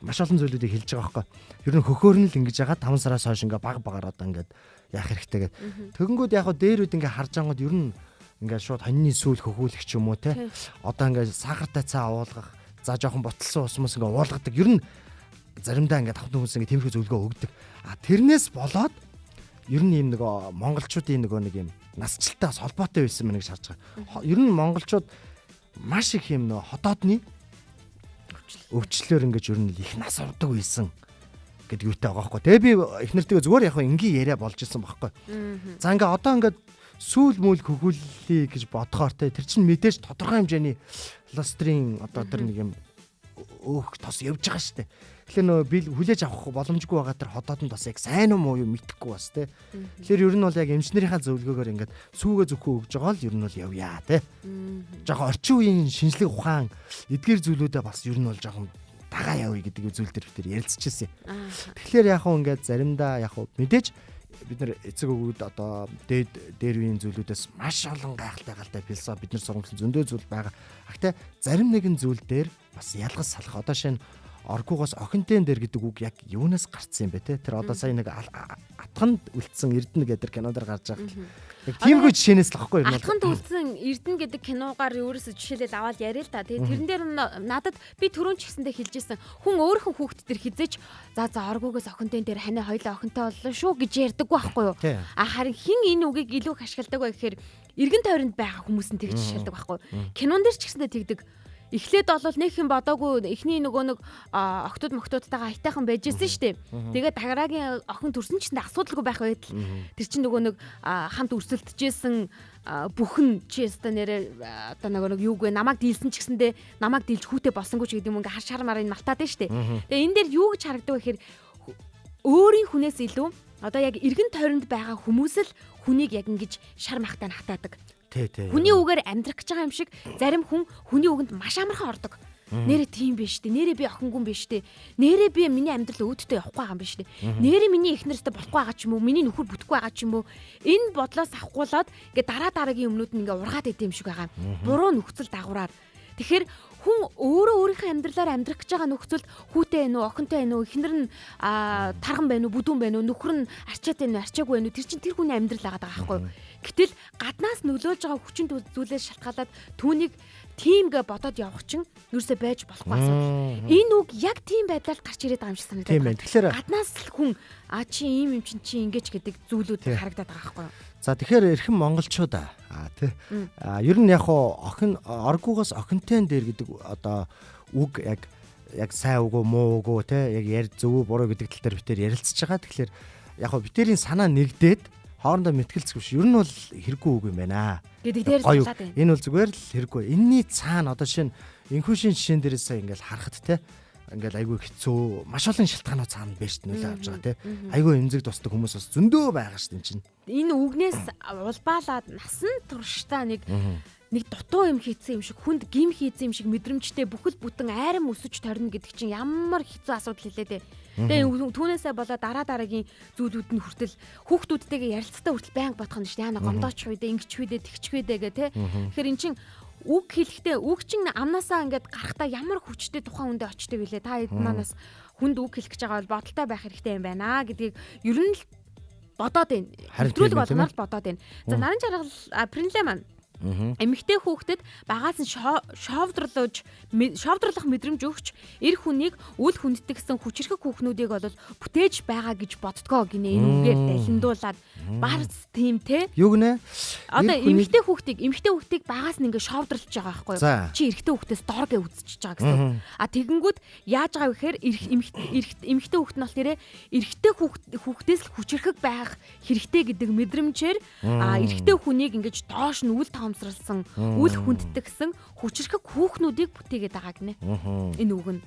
маш олон зүйлүүдийг хэлж байгаа байхгүй. Ер нь хөхөөр нь л ингэж байгаа 5 сараас хойш ингээд баг багаар одоо ингээд яах хэрэгтэй гэд. Тэгэнгүүт яг хоо дээр үед ингээд харж ангууд ер нь ингээд шууд хоньны сүүл хөхүүлэх ч юм уу те. Одоо ингээд сахартай цай уулгах, за жоохон боталсан ус мус ингээд уулгадаг. Ер нь заримдаа ингээд тавхан хүмүүс ингээд тиймэрхүү зөвлөгөө өгдөг. А тэрнээс болоод ер нь ийм нөгөө монголчуудын нөгөө нэг юм насжилттай бас холбоотой байсан мэн гэж харж байгаа. Ер нь монголчууд маш их юм нөгөө хотоодны өвчлөлөөр ингээд ер нь их нас урдаг байсан гэдэг юутай байгаа байхгүй. Тэгээ би их нэртэйгээ зүгээр яг энгийн яриа болж исэн байхгүй. За ингээд одоо ингээд сүүл мүл хөхүүллээ гэж бодохоор те тэр чинь мэдээж тодорхой хэмжээний лострийн одоо тэр нэг юм өөх тос явж байгаа штэ. Тэгэхээр нөө би хүлээж авах боломжгүй байгаа тэр хотоод нь бас яг сайн уу муу юу мэдэхгүй бас те. Тэгэхээр ер нь бол яг эмчнэрийнхаа зөвлөгөөгөөр ингээд сүүгээ зөвхөн өгж байгаа л ер нь бол явъя те. Жохон орчин үеийн шинжлэх ухаан эдгээр зүйлүүдээ бас ер нь бол жохон дагаа явъя гэдэг зүйл дээр бид тэр ярилцчихсэн. Тэгэхээр яг хуу ингээд заримдаа яг хуу мэдээж бид нар эцэг өвгүүд одоо дээд дээр үеийн зүйлүүдээс маш олон гайхалтай галтай философи бид нар сургамжлан зөндөө зүйл байгаа. Гэхдээ зарим нэгэн зүйл дээр бас ялгаж салах. Одоо шинэ оргуугаас охинтэн дээр гэдэг үг яг юунаас гарцсан юм бэ те? Тэр одоо сая нэг атганд үлдсэн эрдэнэ гэдэг кино дээр гарч байгаа. Яг тиймгүй жишээнээс л ахгүй юм бол. Алтхан төлсөн Эрдэнэ гэдэг киногаар ерөөсө жишээлэл аваад яриа л та. Тэгээ тэрэн дээр надад би түрүүн ч гэсэндээ хэлжсэн. Хүн өөрийнхөө хүүхд төр хизээч за за оргуугээс охинтой дээр ханаа хоёлаа охинтой боллоо шүү гэж ярьдаггүй байхгүй юу? А харин хин энэ үгийг илүү их ашигладаг вэ гэхээр эргэн тойронд байгаа хүмүүс нь тэгж ашигладаг байхгүй юу? Кинон дээр ч гэсэндээ тэгдэг. Эхлээд бол нэг юм бодоогүй эхний нөгөө нэг октод моктуудтайгаа аятайхан байж исэн шүү дээ. Тэгээд тагараагийн охин төрсөн ч гэсэн асуудалгүй байх байтал тэр чинь нөгөө нэг хамт өрсөлдөжсэн бүхэн чи өстө нэрээ одоо нөгөө нэг юугүй намайг дийлсэн ч гэсэндээ намайг дийлж хүүтэй болсонгүй ч гэдэг юм ингээ хар шармаар энэ малтаад байна шүү дээ. Тэгээ энэ дээр юу гэж харагдав вэ гэхээр өөрийн хүнээс илүү одоо яг эргэн тойронд байгаа хүмүүс л хүнийг яг ингэж шар махтай хатаадаг. Тий, тий. Хүний үгээр амьдрах гэж байгаа юм шиг зарим хүн хүний үгэнд маш амархан ордог. Нэрээ тийм биш дээ. Нэрээ би охингүй биш дээ. Нэрээ би миний амьдрал өөдтэй явахгүй байгаа юм биш дээ. Нэрээ миний эхнэртэй болохгүй байгаа ч юм уу? Миний нөхөр бүтэхгүй байгаа ч юм уу? Энэ бодлоос авахгуулаад ингээ дараа дараагийн юмнууд нь ингээ ургаад идэм юм шиг байгаа. Буруу нөхцөл дагавраар. Тэгэхээр хүн өөрөө өөрийнхөө амьдралаар амьдрах гэж байгаа нөхцөлд хүүтэй байна уу, охинтой байна уу, эхнэр нь тарган байна уу, бүдүүн байна уу, нөхөр нь арчаатай байна уу, арчаагүй байна уу, тэр чинь тэр хүний амьдрал байгаа байхгүй юу? Гэтэл гаднаас нөлөөлж байгаа хүчин зүйлээс шалтгаалаад түүнийг тийм гэ бодоод явах чинь юусоо байж болохгүй асуудал. Энэ үг яг тийм байдлаар гарч ирээд байгаа юм шиг санагдаад Тийм байна. Тэгэхээр гаднаас л хүн а чи ийм юм чинь чи ингэж гэдэг зүйлүүд харагдаад байгаа байхгүй юу? За тэгэхээр эрхэм монголчууд аа тий. А ер нь яг хуу охин оргуугаас охинтой дээр гэдэг одоо үг яг яг сайн үг үү муу үг үү тий яг яр зөв үү буруу гэдэг тал дээр битээр ярилцж байгаа. Тэгэхээр яг хуу битэрийн санаа нэгдээд хоорондоо мэтгэлцэх биш. Ер нь бол хэрэггүй үг юм байна. Гэдэг дээр суулаад байна. Энэ бол зүгээр л хэрэггүй. Энийний цаана одоо жишээ нь инхүүшийн жишээн дээрээс ингээл харахад те ингээл айгүй хэцүү маш олон шалтгаанууд цаана байж нөлөө авч байгаа те. Айгүй эмзэг тусдаг хүмүүс бас зөндөө байгаа шүү дээ энэ чинь. Энэ үгнээс улбаалаад насан туршдаа нэг нэг дутуу юм хийцэн юм шиг хүнд гим хийцэн юм шиг мэдрэмжтэй бүхэл бүтэн айрам өсөж торно гэдэг чинь ямар хэцүү асуудал хэлээ дээ. Тэгээ түүнээсээ болоод дараа дараагийн зүйлүүд нь хүртэл хүүхдүүдтэйгээ ярилцтаа хүртэл байнга бодох нь шүү дээ. Яна гомдооч үедээ ингэч үедээ тэгч үедээ гэ тэ. Тэгэхээр эн чинь үг хэлэхдээ үг чинь амнаасаа ингээд гарахтаа ямар хүчтэй тухайн хүндээ очдөг вүлээ. Та хэд манаас хүнд үг хэлэх гэж байгаа бол бодолтой байх хэрэгтэй юм байна гэдгийг ер нь л бодоод байна. Нэвтрүүлэг болгоноор л бодоод байна. За нарын жаргал Принлэ маань Эмэгтэй хүүхдэд багаас нь шовдрлох мэдрэмж өгч эр хүнийг үл хүндэтгэсэн хүчирхэг хүүхнүүдийг бол бүтээж байгаа гэж боддгоо гинэ энэ үгээр далиндуулаад барс тийм те. Юу гинэ? Одоо эмэгтэй хүүхдийг багаас нь ингээ шовдрлж байгаа байхгүй юу? Чи эрэгтэй хүүхдээс дор гэ үзчихэж байгаа гэсэн. А тэгэнгүүт яаж байгаа вэ гэхээр эмэгтэй хүүхд нь бол тэрэ эрэгтэй хүүхдээс л хүчирхэг байх хэрэгтэй гэдэг мэдрэмжээр эрэгтэй хүнийг ингэж доош нь үл тоомсорлсон, үл хүндэтгсэн хүчирхэг хүүхнүүдийг бүтээгээд байгаа гинэ. Энэ үг нь.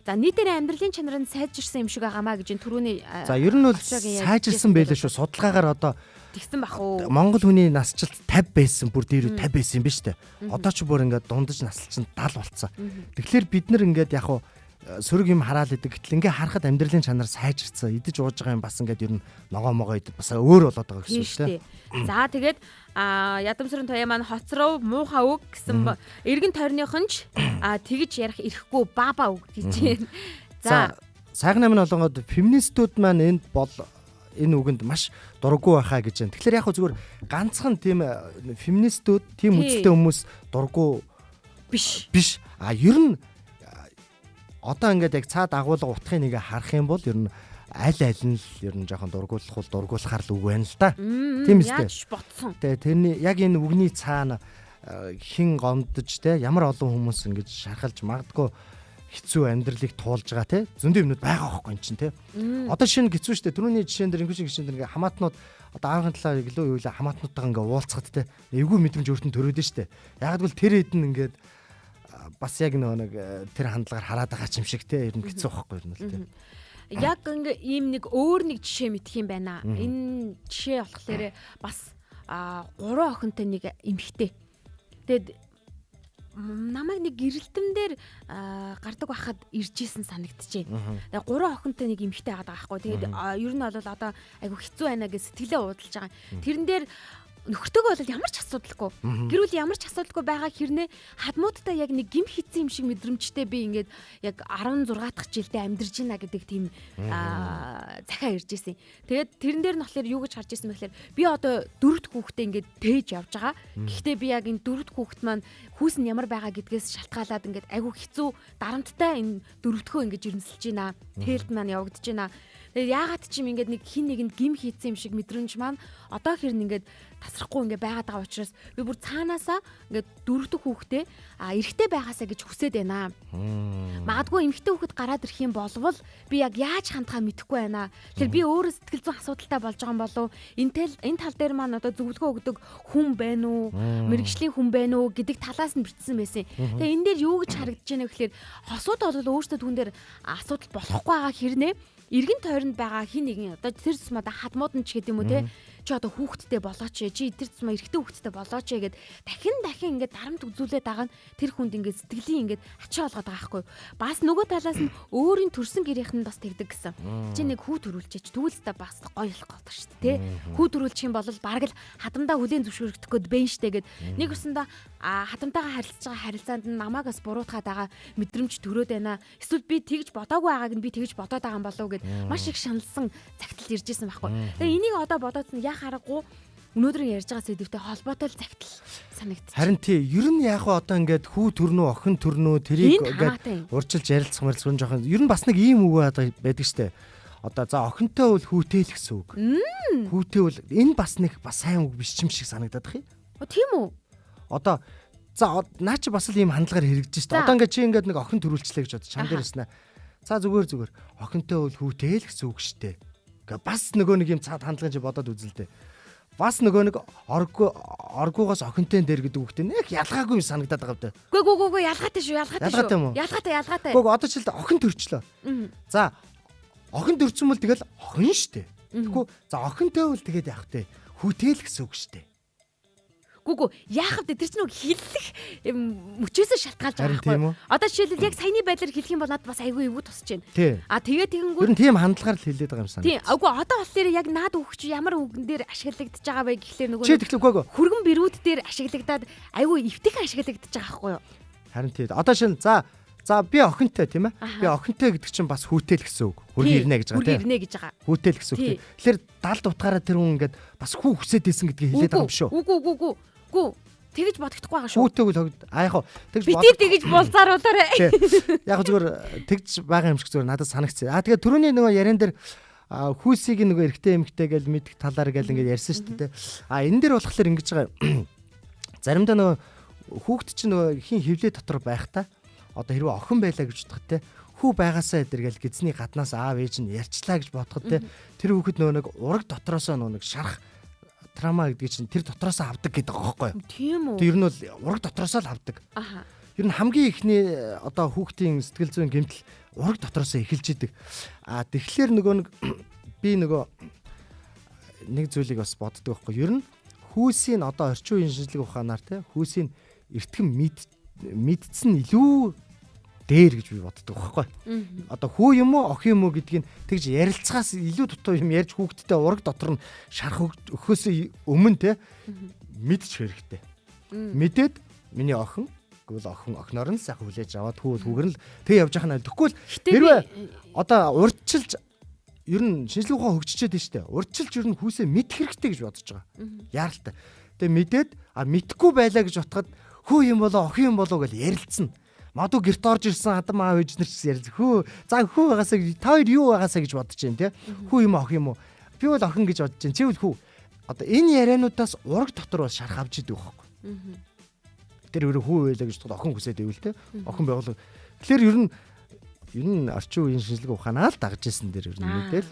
За нийтээр амьдралын чанар нь сайжирсан юм шиг байгаамаа гэж энэ түрүүний За ер нь бол сайжирсан байлээ шүү. Судалгаагаар одоо тэгсэн бах уу? Монгол хүний насжилт 50 байсан, бүр дээр 50 байсан юм биш үү? Одоо ч бүр ингээд дундаж насалч нь 70 болцсон. Тэгэхээр бид нар ингээд яг хуу сөрөг юм хараал идэг. Гэтэл ингээ харахад амьдралын чанар сайжирсан. Идэж ууж байгаа юм бас ингээд ер нь ногоо могоо идэх бас өөр болоод байгаа гэсэн үг тийм. За тэгээд ядамсрын туяа маань хоцров муухай үг гэсэн эргэн тойрныхон ч тэгж ярих эрхгүй баба үг гэж байна. За сайхан амин олонгод феминистүүд маань энд бол энэ үгэнд маш дурггүй байхаа гэж байна. Тэгэхээр яг хөө зүгээр ганцхан тийм феминистүүд тийм үзэлтэй хүмүүс дурггүй биш. А ер нь одоо ингээд яг цаад агуулга утгыг нэг харах юм бол ер нь аль аль нь л ер нь жоохон дургуулах бол дургуулахар л үг байна л да. Тийм үстэй. Яаж ботсон. Тэ тэрний яг энэ үгний цаана хин гомдож те ямар олон хүмүүс ингэж шархалж магадгүй хэцүү амьдралыг туулж байгаа те зөндөө юмнууд байгаа байхгүй эн чинь те. Одоо шинэ хэцүү штэ. Түрүүний жишээн дээр инхүү шиг жишээн дээр ингээ хамаатнууд одоо аавын талаар илүү юу лээ хамаатнуудтайгаа ингээ уулзахад те эвгүй мэдрэмж өөртөө төрөөд штэ. Яг л тэр хэд нь ингээд бас яг нөгөө нэг тэр хандлагаар хараад байгаа ч юм шиг те ер нь хэцүү байхгүй ер нь л те. Яг ингээ ийм нэг өөр нэг жишээ мэдх юм байна. Энэ жишээ болохоор бас 3 охинтой нэг эмэгтэй. Тэгээд намайг нэг гэрэлтэм дээр гардаг байхад ирж исэн санагдчихэв. Тэгээд 3 охинтой нэг эмэгтэй байгаа байхгүй. Тэгээд ер нь бол одоо айгу хэцүү байна гэж сэтгэлээ уудалж байгаа. Тэрэн дээр Нөхөртөөгөө бол ямар ч асуудалгүй. Гэр бүл ямар ч асуудалгүй байгаа хэрнээ хадмуудтай яг нэг гим хийцэн юм шиг мэдрэмжтэй би ингээд яг 16 дахь жилдээ амьдарч байна гэдэг тийм захиа ирж исэн. Тэгээд тэрэн дээр нь болохоор юу гэж харж исэн бэ гэхээр би одоо дөрөвд хүүхдээ ингээд тээж явж байгаа. Гэхдээ би яг энэ дөрөвд хүүхэд маань хүүс нь ямар байгаа гэдгээс шалтгаалаад ингээд айгүй хэцүү дарамттай энэ дөрөвдөхөө ингээд жирэмсэлж байна. Тээлд маань явагдаж байна. Тэгээд яагаад ч юм ингээд нэг хин нэгэнд гим хийцэн юм шиг мэдрэмж маань одоо хэрн ингээд тасрахгүй ингээд байгаад байгаа учраас би бүр цаанаасаа ингээд дөрөвдөх хүүхдээ эрэгтэй байгаасаа гэж хүсээд байна. Магадгүй эмэгтэй хүүхэд гараад ирэх юм болвол би яг яаж хандхаа мэдэхгүй байна. Тэгэхээр би өөрөө сэтгэл зүйн асуудалтай болж байгаа юм болов энэ тал дээр маань одоо зөвлөгөө өгдөг хүн байна уу, мэрэгжлийн хүн байна уу гэдэг талаас нь бичсэн байсан. Тэгээ энэ дээр юу гэж харагдаж байна вэ гэхээр хосууд бол өөрсдөө түн дээр асуудал болохгүй байгаа хэрнээ эргэн тойронд байгаа хин нэгэн одоо тэр тусмаа хадмууд нь ч гэдэг юм уу те чи одоо хүүхэдтэй болооч чи тэр тусмаа эрэгтэй хүүхэдтэй болооч гэд дахин дахин ингээд дарамт үзүүлээд байгаа нь тэр хүнд ингээд сэтгэлийн ингээд ачаа болгоод байгаа байхгүй. Бас нөгөө талаас нь өөрийн төрсэн гэрийнх нь бас тэгдэг гэсэн. Чи нэг хүү төрүүлчээч тэгвэл та бас гоё болох гэдэг шүү дээ те. Хүү төрүүлчих юм бол бараг л хадамдаа хүлээн зөвшөөрөгдөх гээд бэн штэ гэд нэг өсөндөө хадамтайгаа харилцаж байгаа харилцаанд нь намайг бас буруутгаад байгаа мэдрэмж төрөөд байна. Эсвэл би тэгж бодоогүй байгааг нь би тэгж бодоод байгаа юм болов уу гэд маш их шаналсан цагтл ирж исэн байхгүй. Тэгээ энийг одоо бодоодсон яа харахгүй өнөөдөр ярьж байгаа сэдвтэй холбоотой л цагтл санагдчих. Харин тий, ер нь яг одоо ингээд хүү төрнөө, охин төрнөө тэрийг ингээд урьдчилж ярилцах мэрилцэх нь жоохон ер нь бас нэг ийм үг байдаг штэ. Одоо за охинтой бол хүүтэй л гэсэн үг. Хүүтэй бол энэ бас нэг бас сайн үг биш юм шиг санагдаад их юм. Тийм үү? Одоо за наа чи бас л ийм хандлагаар хэрэгжиж штэ. Одоо ингээд чи ингээд нэг охин төрүүлчлээ гэж бодож чам дээр ирсэн ээ. За зүгээр охинтой бол хүүтэй л гэсэн үг штэ. Гэ бас нөгөө нэг юм цаад хандлагын чи бодоод үзэл дээ. Бас нөгөө нэг оргуугаас охинтой дээр гэдэг үгтэй нэг ялгаагүй юм санагдаад байгаа юм даа. Үгүй ялгаатай шүү, ялгаатай шүү. Ялгаатай. Үгүй одоо чил охин төрчлөө. За охин төрсөн бол тэгэл охин штэ. Тэгэхгүй за охинтой бол тэгээд яах вэ? Хүүтэй л гэсэн үг штэ. Гүгүү яах вэ? Тэр чинь нэг хиллэх мөчөөсөө шалтгаалж байгаа байхгүй. Одоо жишээлбэл яг саяны байдлаар хэлэх юм бол надад бас айгүй эвгүй тусч байна. А тэгээ тэгэнгүүт ер нь тийм хандлагаар л хэлээд байгаа юм санаа. Тийм. Үгүй одоо болохоор яг наад үг чи ямар үгэн дээр ашиглагдаж байгаа вэ гэхлээр нөгөө чи тэгэхээр хүргэн бэрүүд дээр ашиглагдаад айгүй эвтэх ашиглагдаж байгаа байхгүй юу? Харин тийм. Одоо шин за би охинтой тийм ээ. Би охинтой гэдэг чинь бас хүүтэй л гэсэн үг. Хүргэн ирнэ гэж байгаа тийм. Хүргэн ирнэ гэж байгаа. Хүүтэй л гэсэн үг. Тэгэхээр далд утгаараа тэр хүн ингээд бас хүү хүсээд исэн гэдгийг хэлээд байгаа юм шүү. Үгүй. Гүү тэгж бодогдохгүй байгаа шүү. Хүүтэйг л яг хоо тэгж бод. Тэгж болзааруулаарай. Яг зүгээр тэгж байгаа юм шиг зүгээр надад санагдсан. А тэгээ түрүүний нөгөө яриан дээр хүүсийг нөгөө эрэгтэй эмэгтэй гэл мэдэх талаар гэл ингээд ярьсан шүү дээ. А энэ дээр болохоор ингэж байгаа. Заримдаа нөгөө хүүхд чинь нөгөө хин хевлээ дотор байхдаа одоо хэрвээ охин байлаа гэж бодоход те хүү байгаасаа эдэр гэл гизний гаднаас аав ээж нь ярьчлаа гэж бодоход те тэр хүүхэд нөгөө нэг ураг дотроосоо нөгөө нэг шарах трама гэдгийг чинь тэр дотроосоо авдаг гэдэг байгаа байхгүй юу? Тийм үү. Тэр нь бол ураг дотроосоо л авдаг. Аха. Ер нь хамгийн ихний одоо хүүхдийн сэтгэл зүйн гэмтэл ураг дотроосоо эхэлж идэг. А тэгэхээр нөгөө нэг би нөгөө нэг зүйлийг бас боддог байхгүй юу? Ер нь хүүсийн одоо орчин үеийн шинжлэх ухаанаар те хүүсийн эртгэн мэдсэн илүү дээр гэж би боддог байхгүй. Одоо хүү юм уу, охин юм уу гэдгийг тэгж ярилцахаас илүү дутуу юм ярьж хүүхдтэй ураг дотор нь шарах өгөхөөс өмнө те мэдчих хэрэгтэй. Мэдээд миний охин гэвэл охин охиноор нь сайхан хүлээж аваад хүү бол хүүгэр нь тэг явж байгаа нь. Тэгэхгүй л хэрвээ одоо урьдчилж ер нь шинжлэх ухаан хөгжчихэд нь штэ. Урьдчилж ер нь хүүсээ мэдэх хэрэгтэй гэж бодож байгаа. Яаралтай. Тэгээ мэдээд а мэдхгүй байлаа гэж бодоход хүү юм болоо охин юм болоо гэж ярилцсан. Магадгүй гэрт орж ирсэн хадам аав ээж нар ч ярилцсан. Хүү за хүү байгаасаа та хоёр юу байгаасаа гэж бодож байна те. Хүү юм охин юм уу? Би бол охин гэж бодож байна. Чи бол хүү. Одоо энэ яриануудаас ураг дотор бас шарах авч идэг байхгүй. Тэр өөрөө хүү байлаа гэж бодоход охин хүсээд байвал те. Охин байгуул. Тэгэхээр ер нь орчин үеийн шинжлэх ухаанаа л дагж исэн дээр ер нь мэдээл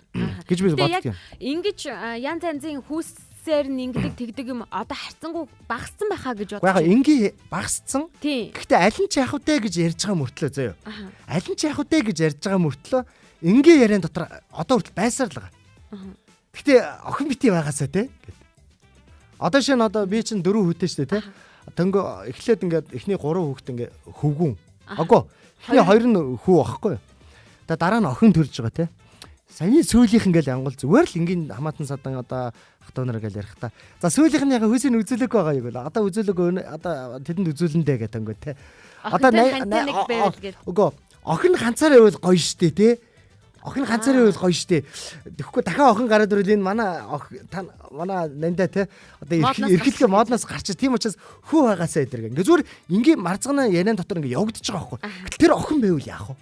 гэж би боддог юм. Ингэж янз янзын хүүсээр нь ингэдэг тэгдэг юм одоо харьцангуй багассан байхаа гэж бодож. Яг энгийн багассан. Гэхдээ аль нь ч яах вэ гэж ярьж байгаа мөртлөө заяа. Аль нь ч яах вэ гэж ярьж байгаа мөртлөө энгийн яриан дотор одоо хүртэл байсаар л байгаа. Гэхдээ охин бити байгаасаа те гэд. Одоо шинэ одоо би чинь 4 хүүтэй шүү дээ те. Тэнгөө эхлээд ингээд эхний 3 хүүхэд ингээд хөвгүн. Агүй. Эхний 2 нь хүү байхгүй юу? Тэгээ дараа нь охин төрж байгаа те. Саяны сүүлийнх ингээл ангуул зүгээр л энгийн хамаатан садан одоо ах дүү нар ингээл ярих та. За сүүлийнх нь яг хүүсийг үзүүлээгүй байгаа юу гэл. Одоо үзүүлээгүй одоо тэдэнд үзүүлэндэ гэдэг өнгө те. Одоо нэг байвал гэл. Үгүй охин ганцаар байвал гоё штэ те. Охин ганцаар байвал гоё штэ. Тэгэхгүй дахиад охин гараад ирвэл энэ манай та манай нандаа те. Одоо эрхлэгээ модноос гарч тийм учраас хүү байгаасаа эдэрэг. Ингээ зүгээр энгийн марцгана яриан дотор ингээ явагдаж байгаа байхгүй. Гэтэл тэр охин байвал яах вэ?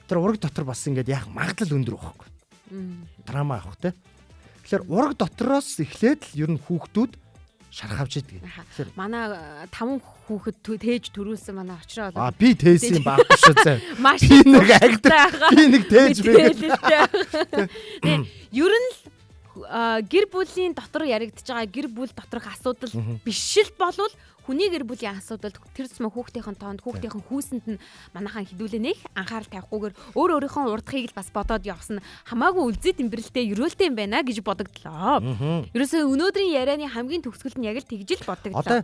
Тэр ураг дотор бас ингээд яах магадлал өндөр байхгүй. Драма авах те. Тэгэхээр ураг дотроос эхлээд л ер нь хүүхдүүд шарх авч идэг. Тэгэхээр манай 5 хүүхэд тээж төрүүлсэн манай очроо бол. А би тээсэн юм байхгүй шүү зэ. Маш би нэг агдар. Би нэг тээж бэ. Ер нь л гэр бүлийн дотор яригдж байгаа гэр бүл доторх асуудал биш л болвол хүний гэр бүлийн асуудал тэр тусмаа хүүхдийн тоонд хүүхдийн хүүсэнд нь манайхан хідүүлээ нэх анхаарал тавихгүйгээр өөр өөрийнхөө урдахыг л бас бодоод явсан хамаагүй үлзий тэмбэрлэлтэй ерөөлтэй юм байна гэж бодогдлоо. Ерөөсөө өнөөдрийн ярианы хамгийн төгсгөлд нь яг л тэгж л бодогдлоо. Одоо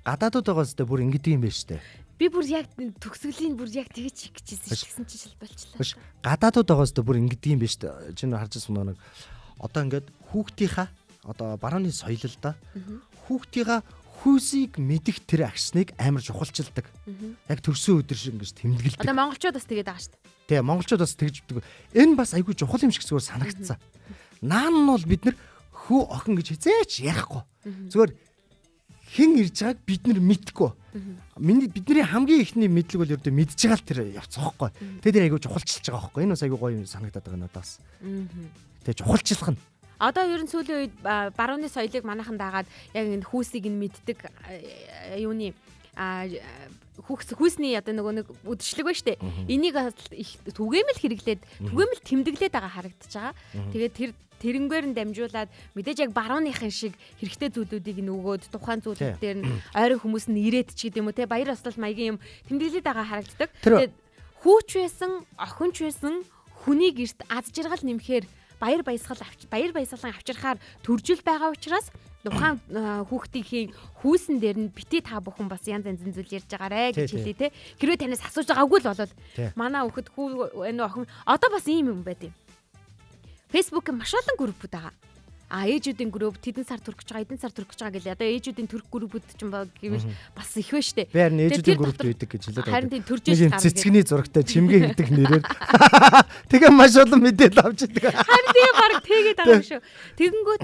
гадаадууд байгаа зү бүр ингэдэг юм байна штэ. Би бүр яг төгсгөлийн бүр яг тэгж хийх гэжсэн шигсэн чи шил болчлаа. Биш гадаадууд байгаа зү бүр ингэдэг юм байна штэ. Чи нэр харж байсан нэг одоо ингээд хүүхдийнхаа одоо барууны соёл л да. Хүүхдийнхаа хүүсийг мэдэх тэр агшныг амар чухалчилдаг. Яг төрсөн өдөр шиг ингэж тэмдэглэдэг. Одоо монголчууд бас тэгээд байгаа шүү дээ. Тий, монголчууд бас тэгж өгдөг. Энэ бас айгүй чухал юм шиг зүгээр санагдсан. Наан нь бол бид нар хүү охин гэж хизээч ярихгүй. Зүгээр хэн ирж байгааг бид нар мэдхгүй. Миний бидний хамгийн ихний мэдлэг бол ердөө мэдж байгаа л тэр явцгаахгүй. Тэгээд тэр айгүй чухалчилж байгаа байхгүй. Энэ бас айгүй гоё юм санагдаад байгаа надаас. Тэгээ чухалчлах нь. Одоо ер нь сүүлийн үед барууны соёлыг манайхан дагаад яг энэ хүүсийг нь мэддэг юуны хүүсний одоо нөгөө нэг үдшилэг байна штэ. Энийг их түгээмэл хэрэглээд түгээмэл тэмдэглээд байгаа харагдаж байгаа. Тэгээд тэр тэрнгээр нь дамжуулаад мэдээж яг барууныхан шиг хэрэгтэй зүйлүүдийг нь өгөөд тухайн зүйлүүд дээр нь ойрын хүмүүс нь ирээд ч гэдэм үү те баяр ёслол маягийн юм тэмдэглээд байгаа харагддаг. Тэгээд хүүч байсан, охинч байсан хүний гэрт аз жаргал нэмэхээр баяр баясгалан авчирхаар төржил байгаа учраас тухайн хүүхдийн хүүсэн дээр нь бити та бүхэн бас янз янзын зүйл ярьж байгаарэ гэж хэлье те. Хэрвээ танаас асууж байгаагүй л болол манай хүүхэд хүү энэ охин одоо бас ийм юм байд юм. Facebook-ын маш олон группүүд байгаа. А ээжүүдийн групп тэдэн сар төрөх гэж байгаа, эдэн сар төрөх гэж байгаа гэлээ. Одоо ээжүүдийн төрөх группүүд ч юм гэвэл бас их вэ штэ. Би харин ээжүүдийн группт байдаг гэж хэлээд байгаа. Харин тийм төрж иж гарна. Цэцгэний зурагтай чимгээ гэдэг нэрээр. Тэгээ маш олон мэдээлэл авч идэг. Харин тэгээ баг тэгээд байгаа юм шүү. Тэгэнгүүт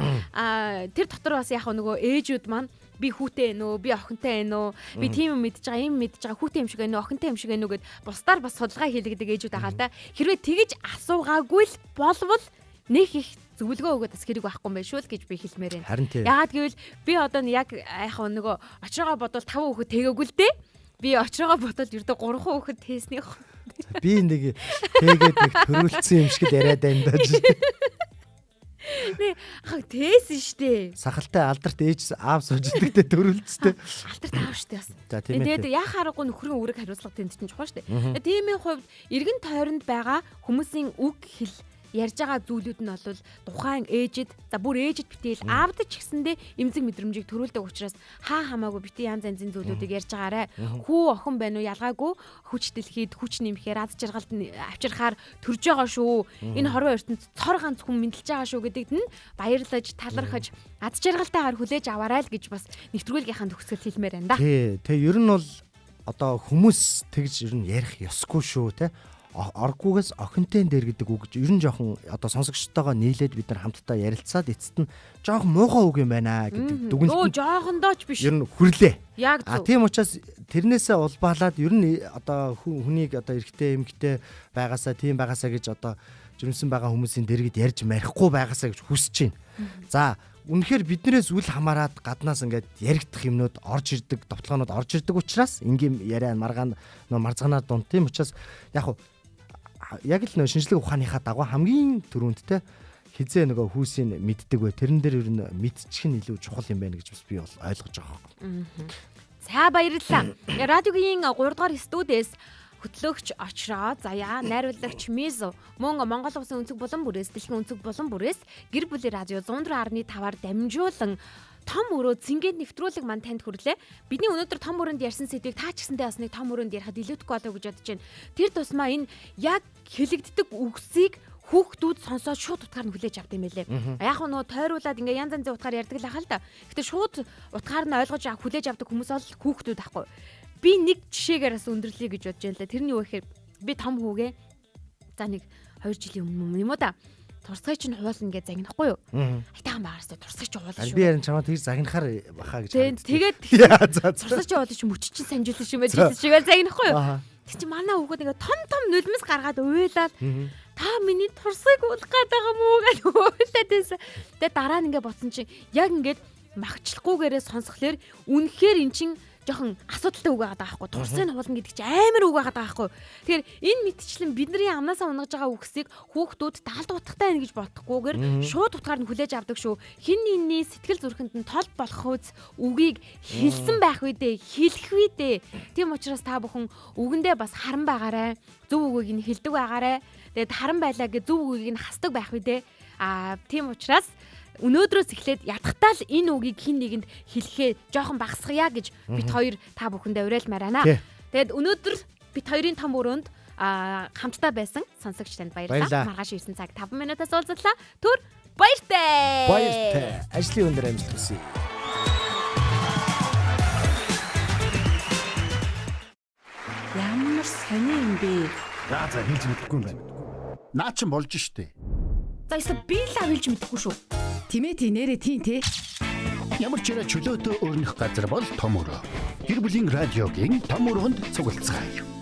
тэр дотор бас яг нөгөө ээжүүд маань би хүүтэй ээ нөө, би охинтой ээ нөө, би тийм юм мэдж байгаа, юм мэдж байгаа, хүүтэй юм шиг ээ нөө, охинтой юм шиг ээ нөө гэд бусдаар бас судалгаа хийлгэдэг ээжүүд байгаа л да. Хэрвээ тэгэж асуугаагүй л болвол нэх их зөвлөгөө өгөөд бас хэрэг байхгүй юм байна шүү л гэж би хэлмээр байна. Яагаад гэвэл би одоо яг яах вэ нөгөө очроогоо бодвол 5 хүүхэд тэгээгүй л дээ. Би очроогоо бодвол ердөө 3 хүүхэд тээснийх. Би нэг тэгээд нэг төрүүлсэн юм шиг л яриад байна даа. Нэ тээсэн штэ. Сахалтай алдарт ээж аав сууж идэгтэй төрүүлцтэй. Алдарт аав штэ бас. Тэгээд яах аргагүй нөхрийн үүрэг хариуцлага тэнд чинь чухал штэ. Тиймийн хувьд эргэн тойронд байгаа хүмүүсийн үг хэл ярьж байгаа зүйлүүд нь бол тухайн ээжид за бүр ээжид битэл аавд ч гэсэндээ эмзэг мэдрэмжийг төрүүлдэг учраас хаа хамаагүй бити янз янзын зүйлүүдийг ярьж байгаарэ. Хүү охин байна уу ялгаагүй хүч дэлхийд хүч нэмэхээр аз жаргалд авчирхаар төрж байгаа шүү. Энэ хорвоо ертөнц цор ганц хүн мэдлж байгаа шүү гэдэгт нь баярлаж талархаж аз жаргалтайгаар хүлээж аваарай л гэж бас нэвтрүүлгийнхаа төгсгөл хэлмээр байна да. Тий, тэг ер нь бол одоо хүмүүс тэгж ер нь ярих ёсгүй шүү те. Орггүйгээс охинтой дээр гэдэг үг ер нь жоохон одоо сонсогчтойгоо нийлээд бид нар хамтдаа ярилцаад эцэст нь жоохон муухай үг юм байна гэдэг дүгнэлт. Өө жоохондоо ч биш. Ер нь хүрлээ. Яг зөв. А тийм учраас тэрнээсээ улбаалаад ер нь одоо хүнийг одоо эрэгтэй эмэгтэй байгаасаа тийм байгаасаа гэж одоо жирэмсэн байгаа хүмүүсийн дэргэд ярьж марихгүй байгаасаа гэж хүсэж байна. За үнэхээр биднээс үл хамааран гаднаас ингээд яригдах юмнууд орж ирдэг, довтлогоонууд орж ирдэг учраас ингийн яриа маргаан нөө марзганаа дунд тийм учраас яг яг л нөө шинжлэх ухааныхаа дагуу хамгийн түрүүнд те хизээ нөгөө хүүсийг мэддэг вэ тэрэн дээр ер нь мэдчих нь илүү чухал юм байна гэж бас би бол ойлгож байгаа байхгүй. За баярлалаа. Радиогийн 3 дугаар студиэс хөтлөгч Очроо, Заяа, найруулагч Мизу, мөн Монгол Улсын өнцөг булан бүрээс, дэлхийн өнцөг булан бүрээс гэр бүлийн радио 104.5-аар дамжуулан том өрөө цэнгэд нэвтрүүлэг мань танд хүрлээ. Бидний өнөөдөр том өрөөнд ярьсан сэдвийг та ч гэсэндээ бас нэг том өрөөнд ярихад илүүдэхгүй болов гэж бодож байна. Тэр тусмаа энэ яг хэлэгддэг үгсийг Хүүхдүүд сонсоод шууд утгаар нь хүлээж авд юм байлээ. Яг нь нөгөө тойруулаад ингээ янз янзын утгаар ярьдаг л ахал та. Гэтэ шууд утгаар нь ойлгож хүлээж авдаг хүмүүс бол хүүхдүүд ахгүй. Би нэг жишээгээр бас өндөрлөе гэж бодож байна л да. Тэр нь юу гэхээр би том хүүгээ за нэг 2 жилийн өмнө юм уу да. Турсгай чинь хуулна гэж загнахгүй юу? Айтайхан багаарсаа турсгай чинь хуулна шүү. Би харин чамаа тэгж загнахаар баха гэж. Тэгээд турсгай чинь хуулна чи мөч чинь санжуулсан шиг байж шиг загнахгүй юу? Тэг чи манай хүүхэд ингээ том том нулимс гаргаад уйлаад та миний турсгайг уулах гээд байгаа мүү гэж уйлаад байсан. Тэгээ дараа нь ингээ бодсон чинь яг ингээд магчлахгүйгээрээ сонсхолоор үнэхээр эн чин жоохон асуудалтай үг байгаа даахгүй. Турсын хуулна гэдэг чинь амар үг байгаа даахгүй. Тэгэхээр энэ мэтчлэн бидний амнаасаа унгаж байгаа үгсийг хүүхдүүд даалд утгатай байна гэж бодохгүйгээр шууд утгаар нь хүлээж авдаг шүү. Хин нэгний сэтгэл зүрхэнд нь тол болох үз үгийг хэлсэн байх үедээ, хэлэх үедээ. Тийм учраас та бүхэн үгэндээ бас харан байгаарай. Зөв үгийг нь хэлдэг байгаарай. Тэгээд харан байлаа гэж зөв үгийг нь хасдаг байх үедээ. Аа тийм учраас өнөөдрөөс эхлээд ядахтаа л энэ үгийг хин нэгэнд хэлэхээ жоохон багасгая гэж бит хоёр та бүхэндээ уриалмаар байна. Тэгээд өнөөдөр бит хоёрын том өрөөнд хамтдаа байсан сонсогч танд баярлалаа. Маргааш 9 цаг 5 минутаас уулзлаа. Түр баяртай. Баяртай. Ажлын өндөр амжилт хүсье. Ямар сони юм бэ? За за хэлж мэдэхгүй юм байна. Наа чин болж штэ. За ёстой би л хэлж мэдэхгүй шүү. Тимээ тий нэрээ тий те. Ямар ч яриа чөлөөтөө өрнөх газар бол том өрөө. Гэр бүлийн радиогийн том өрөөнд цуглацгаая.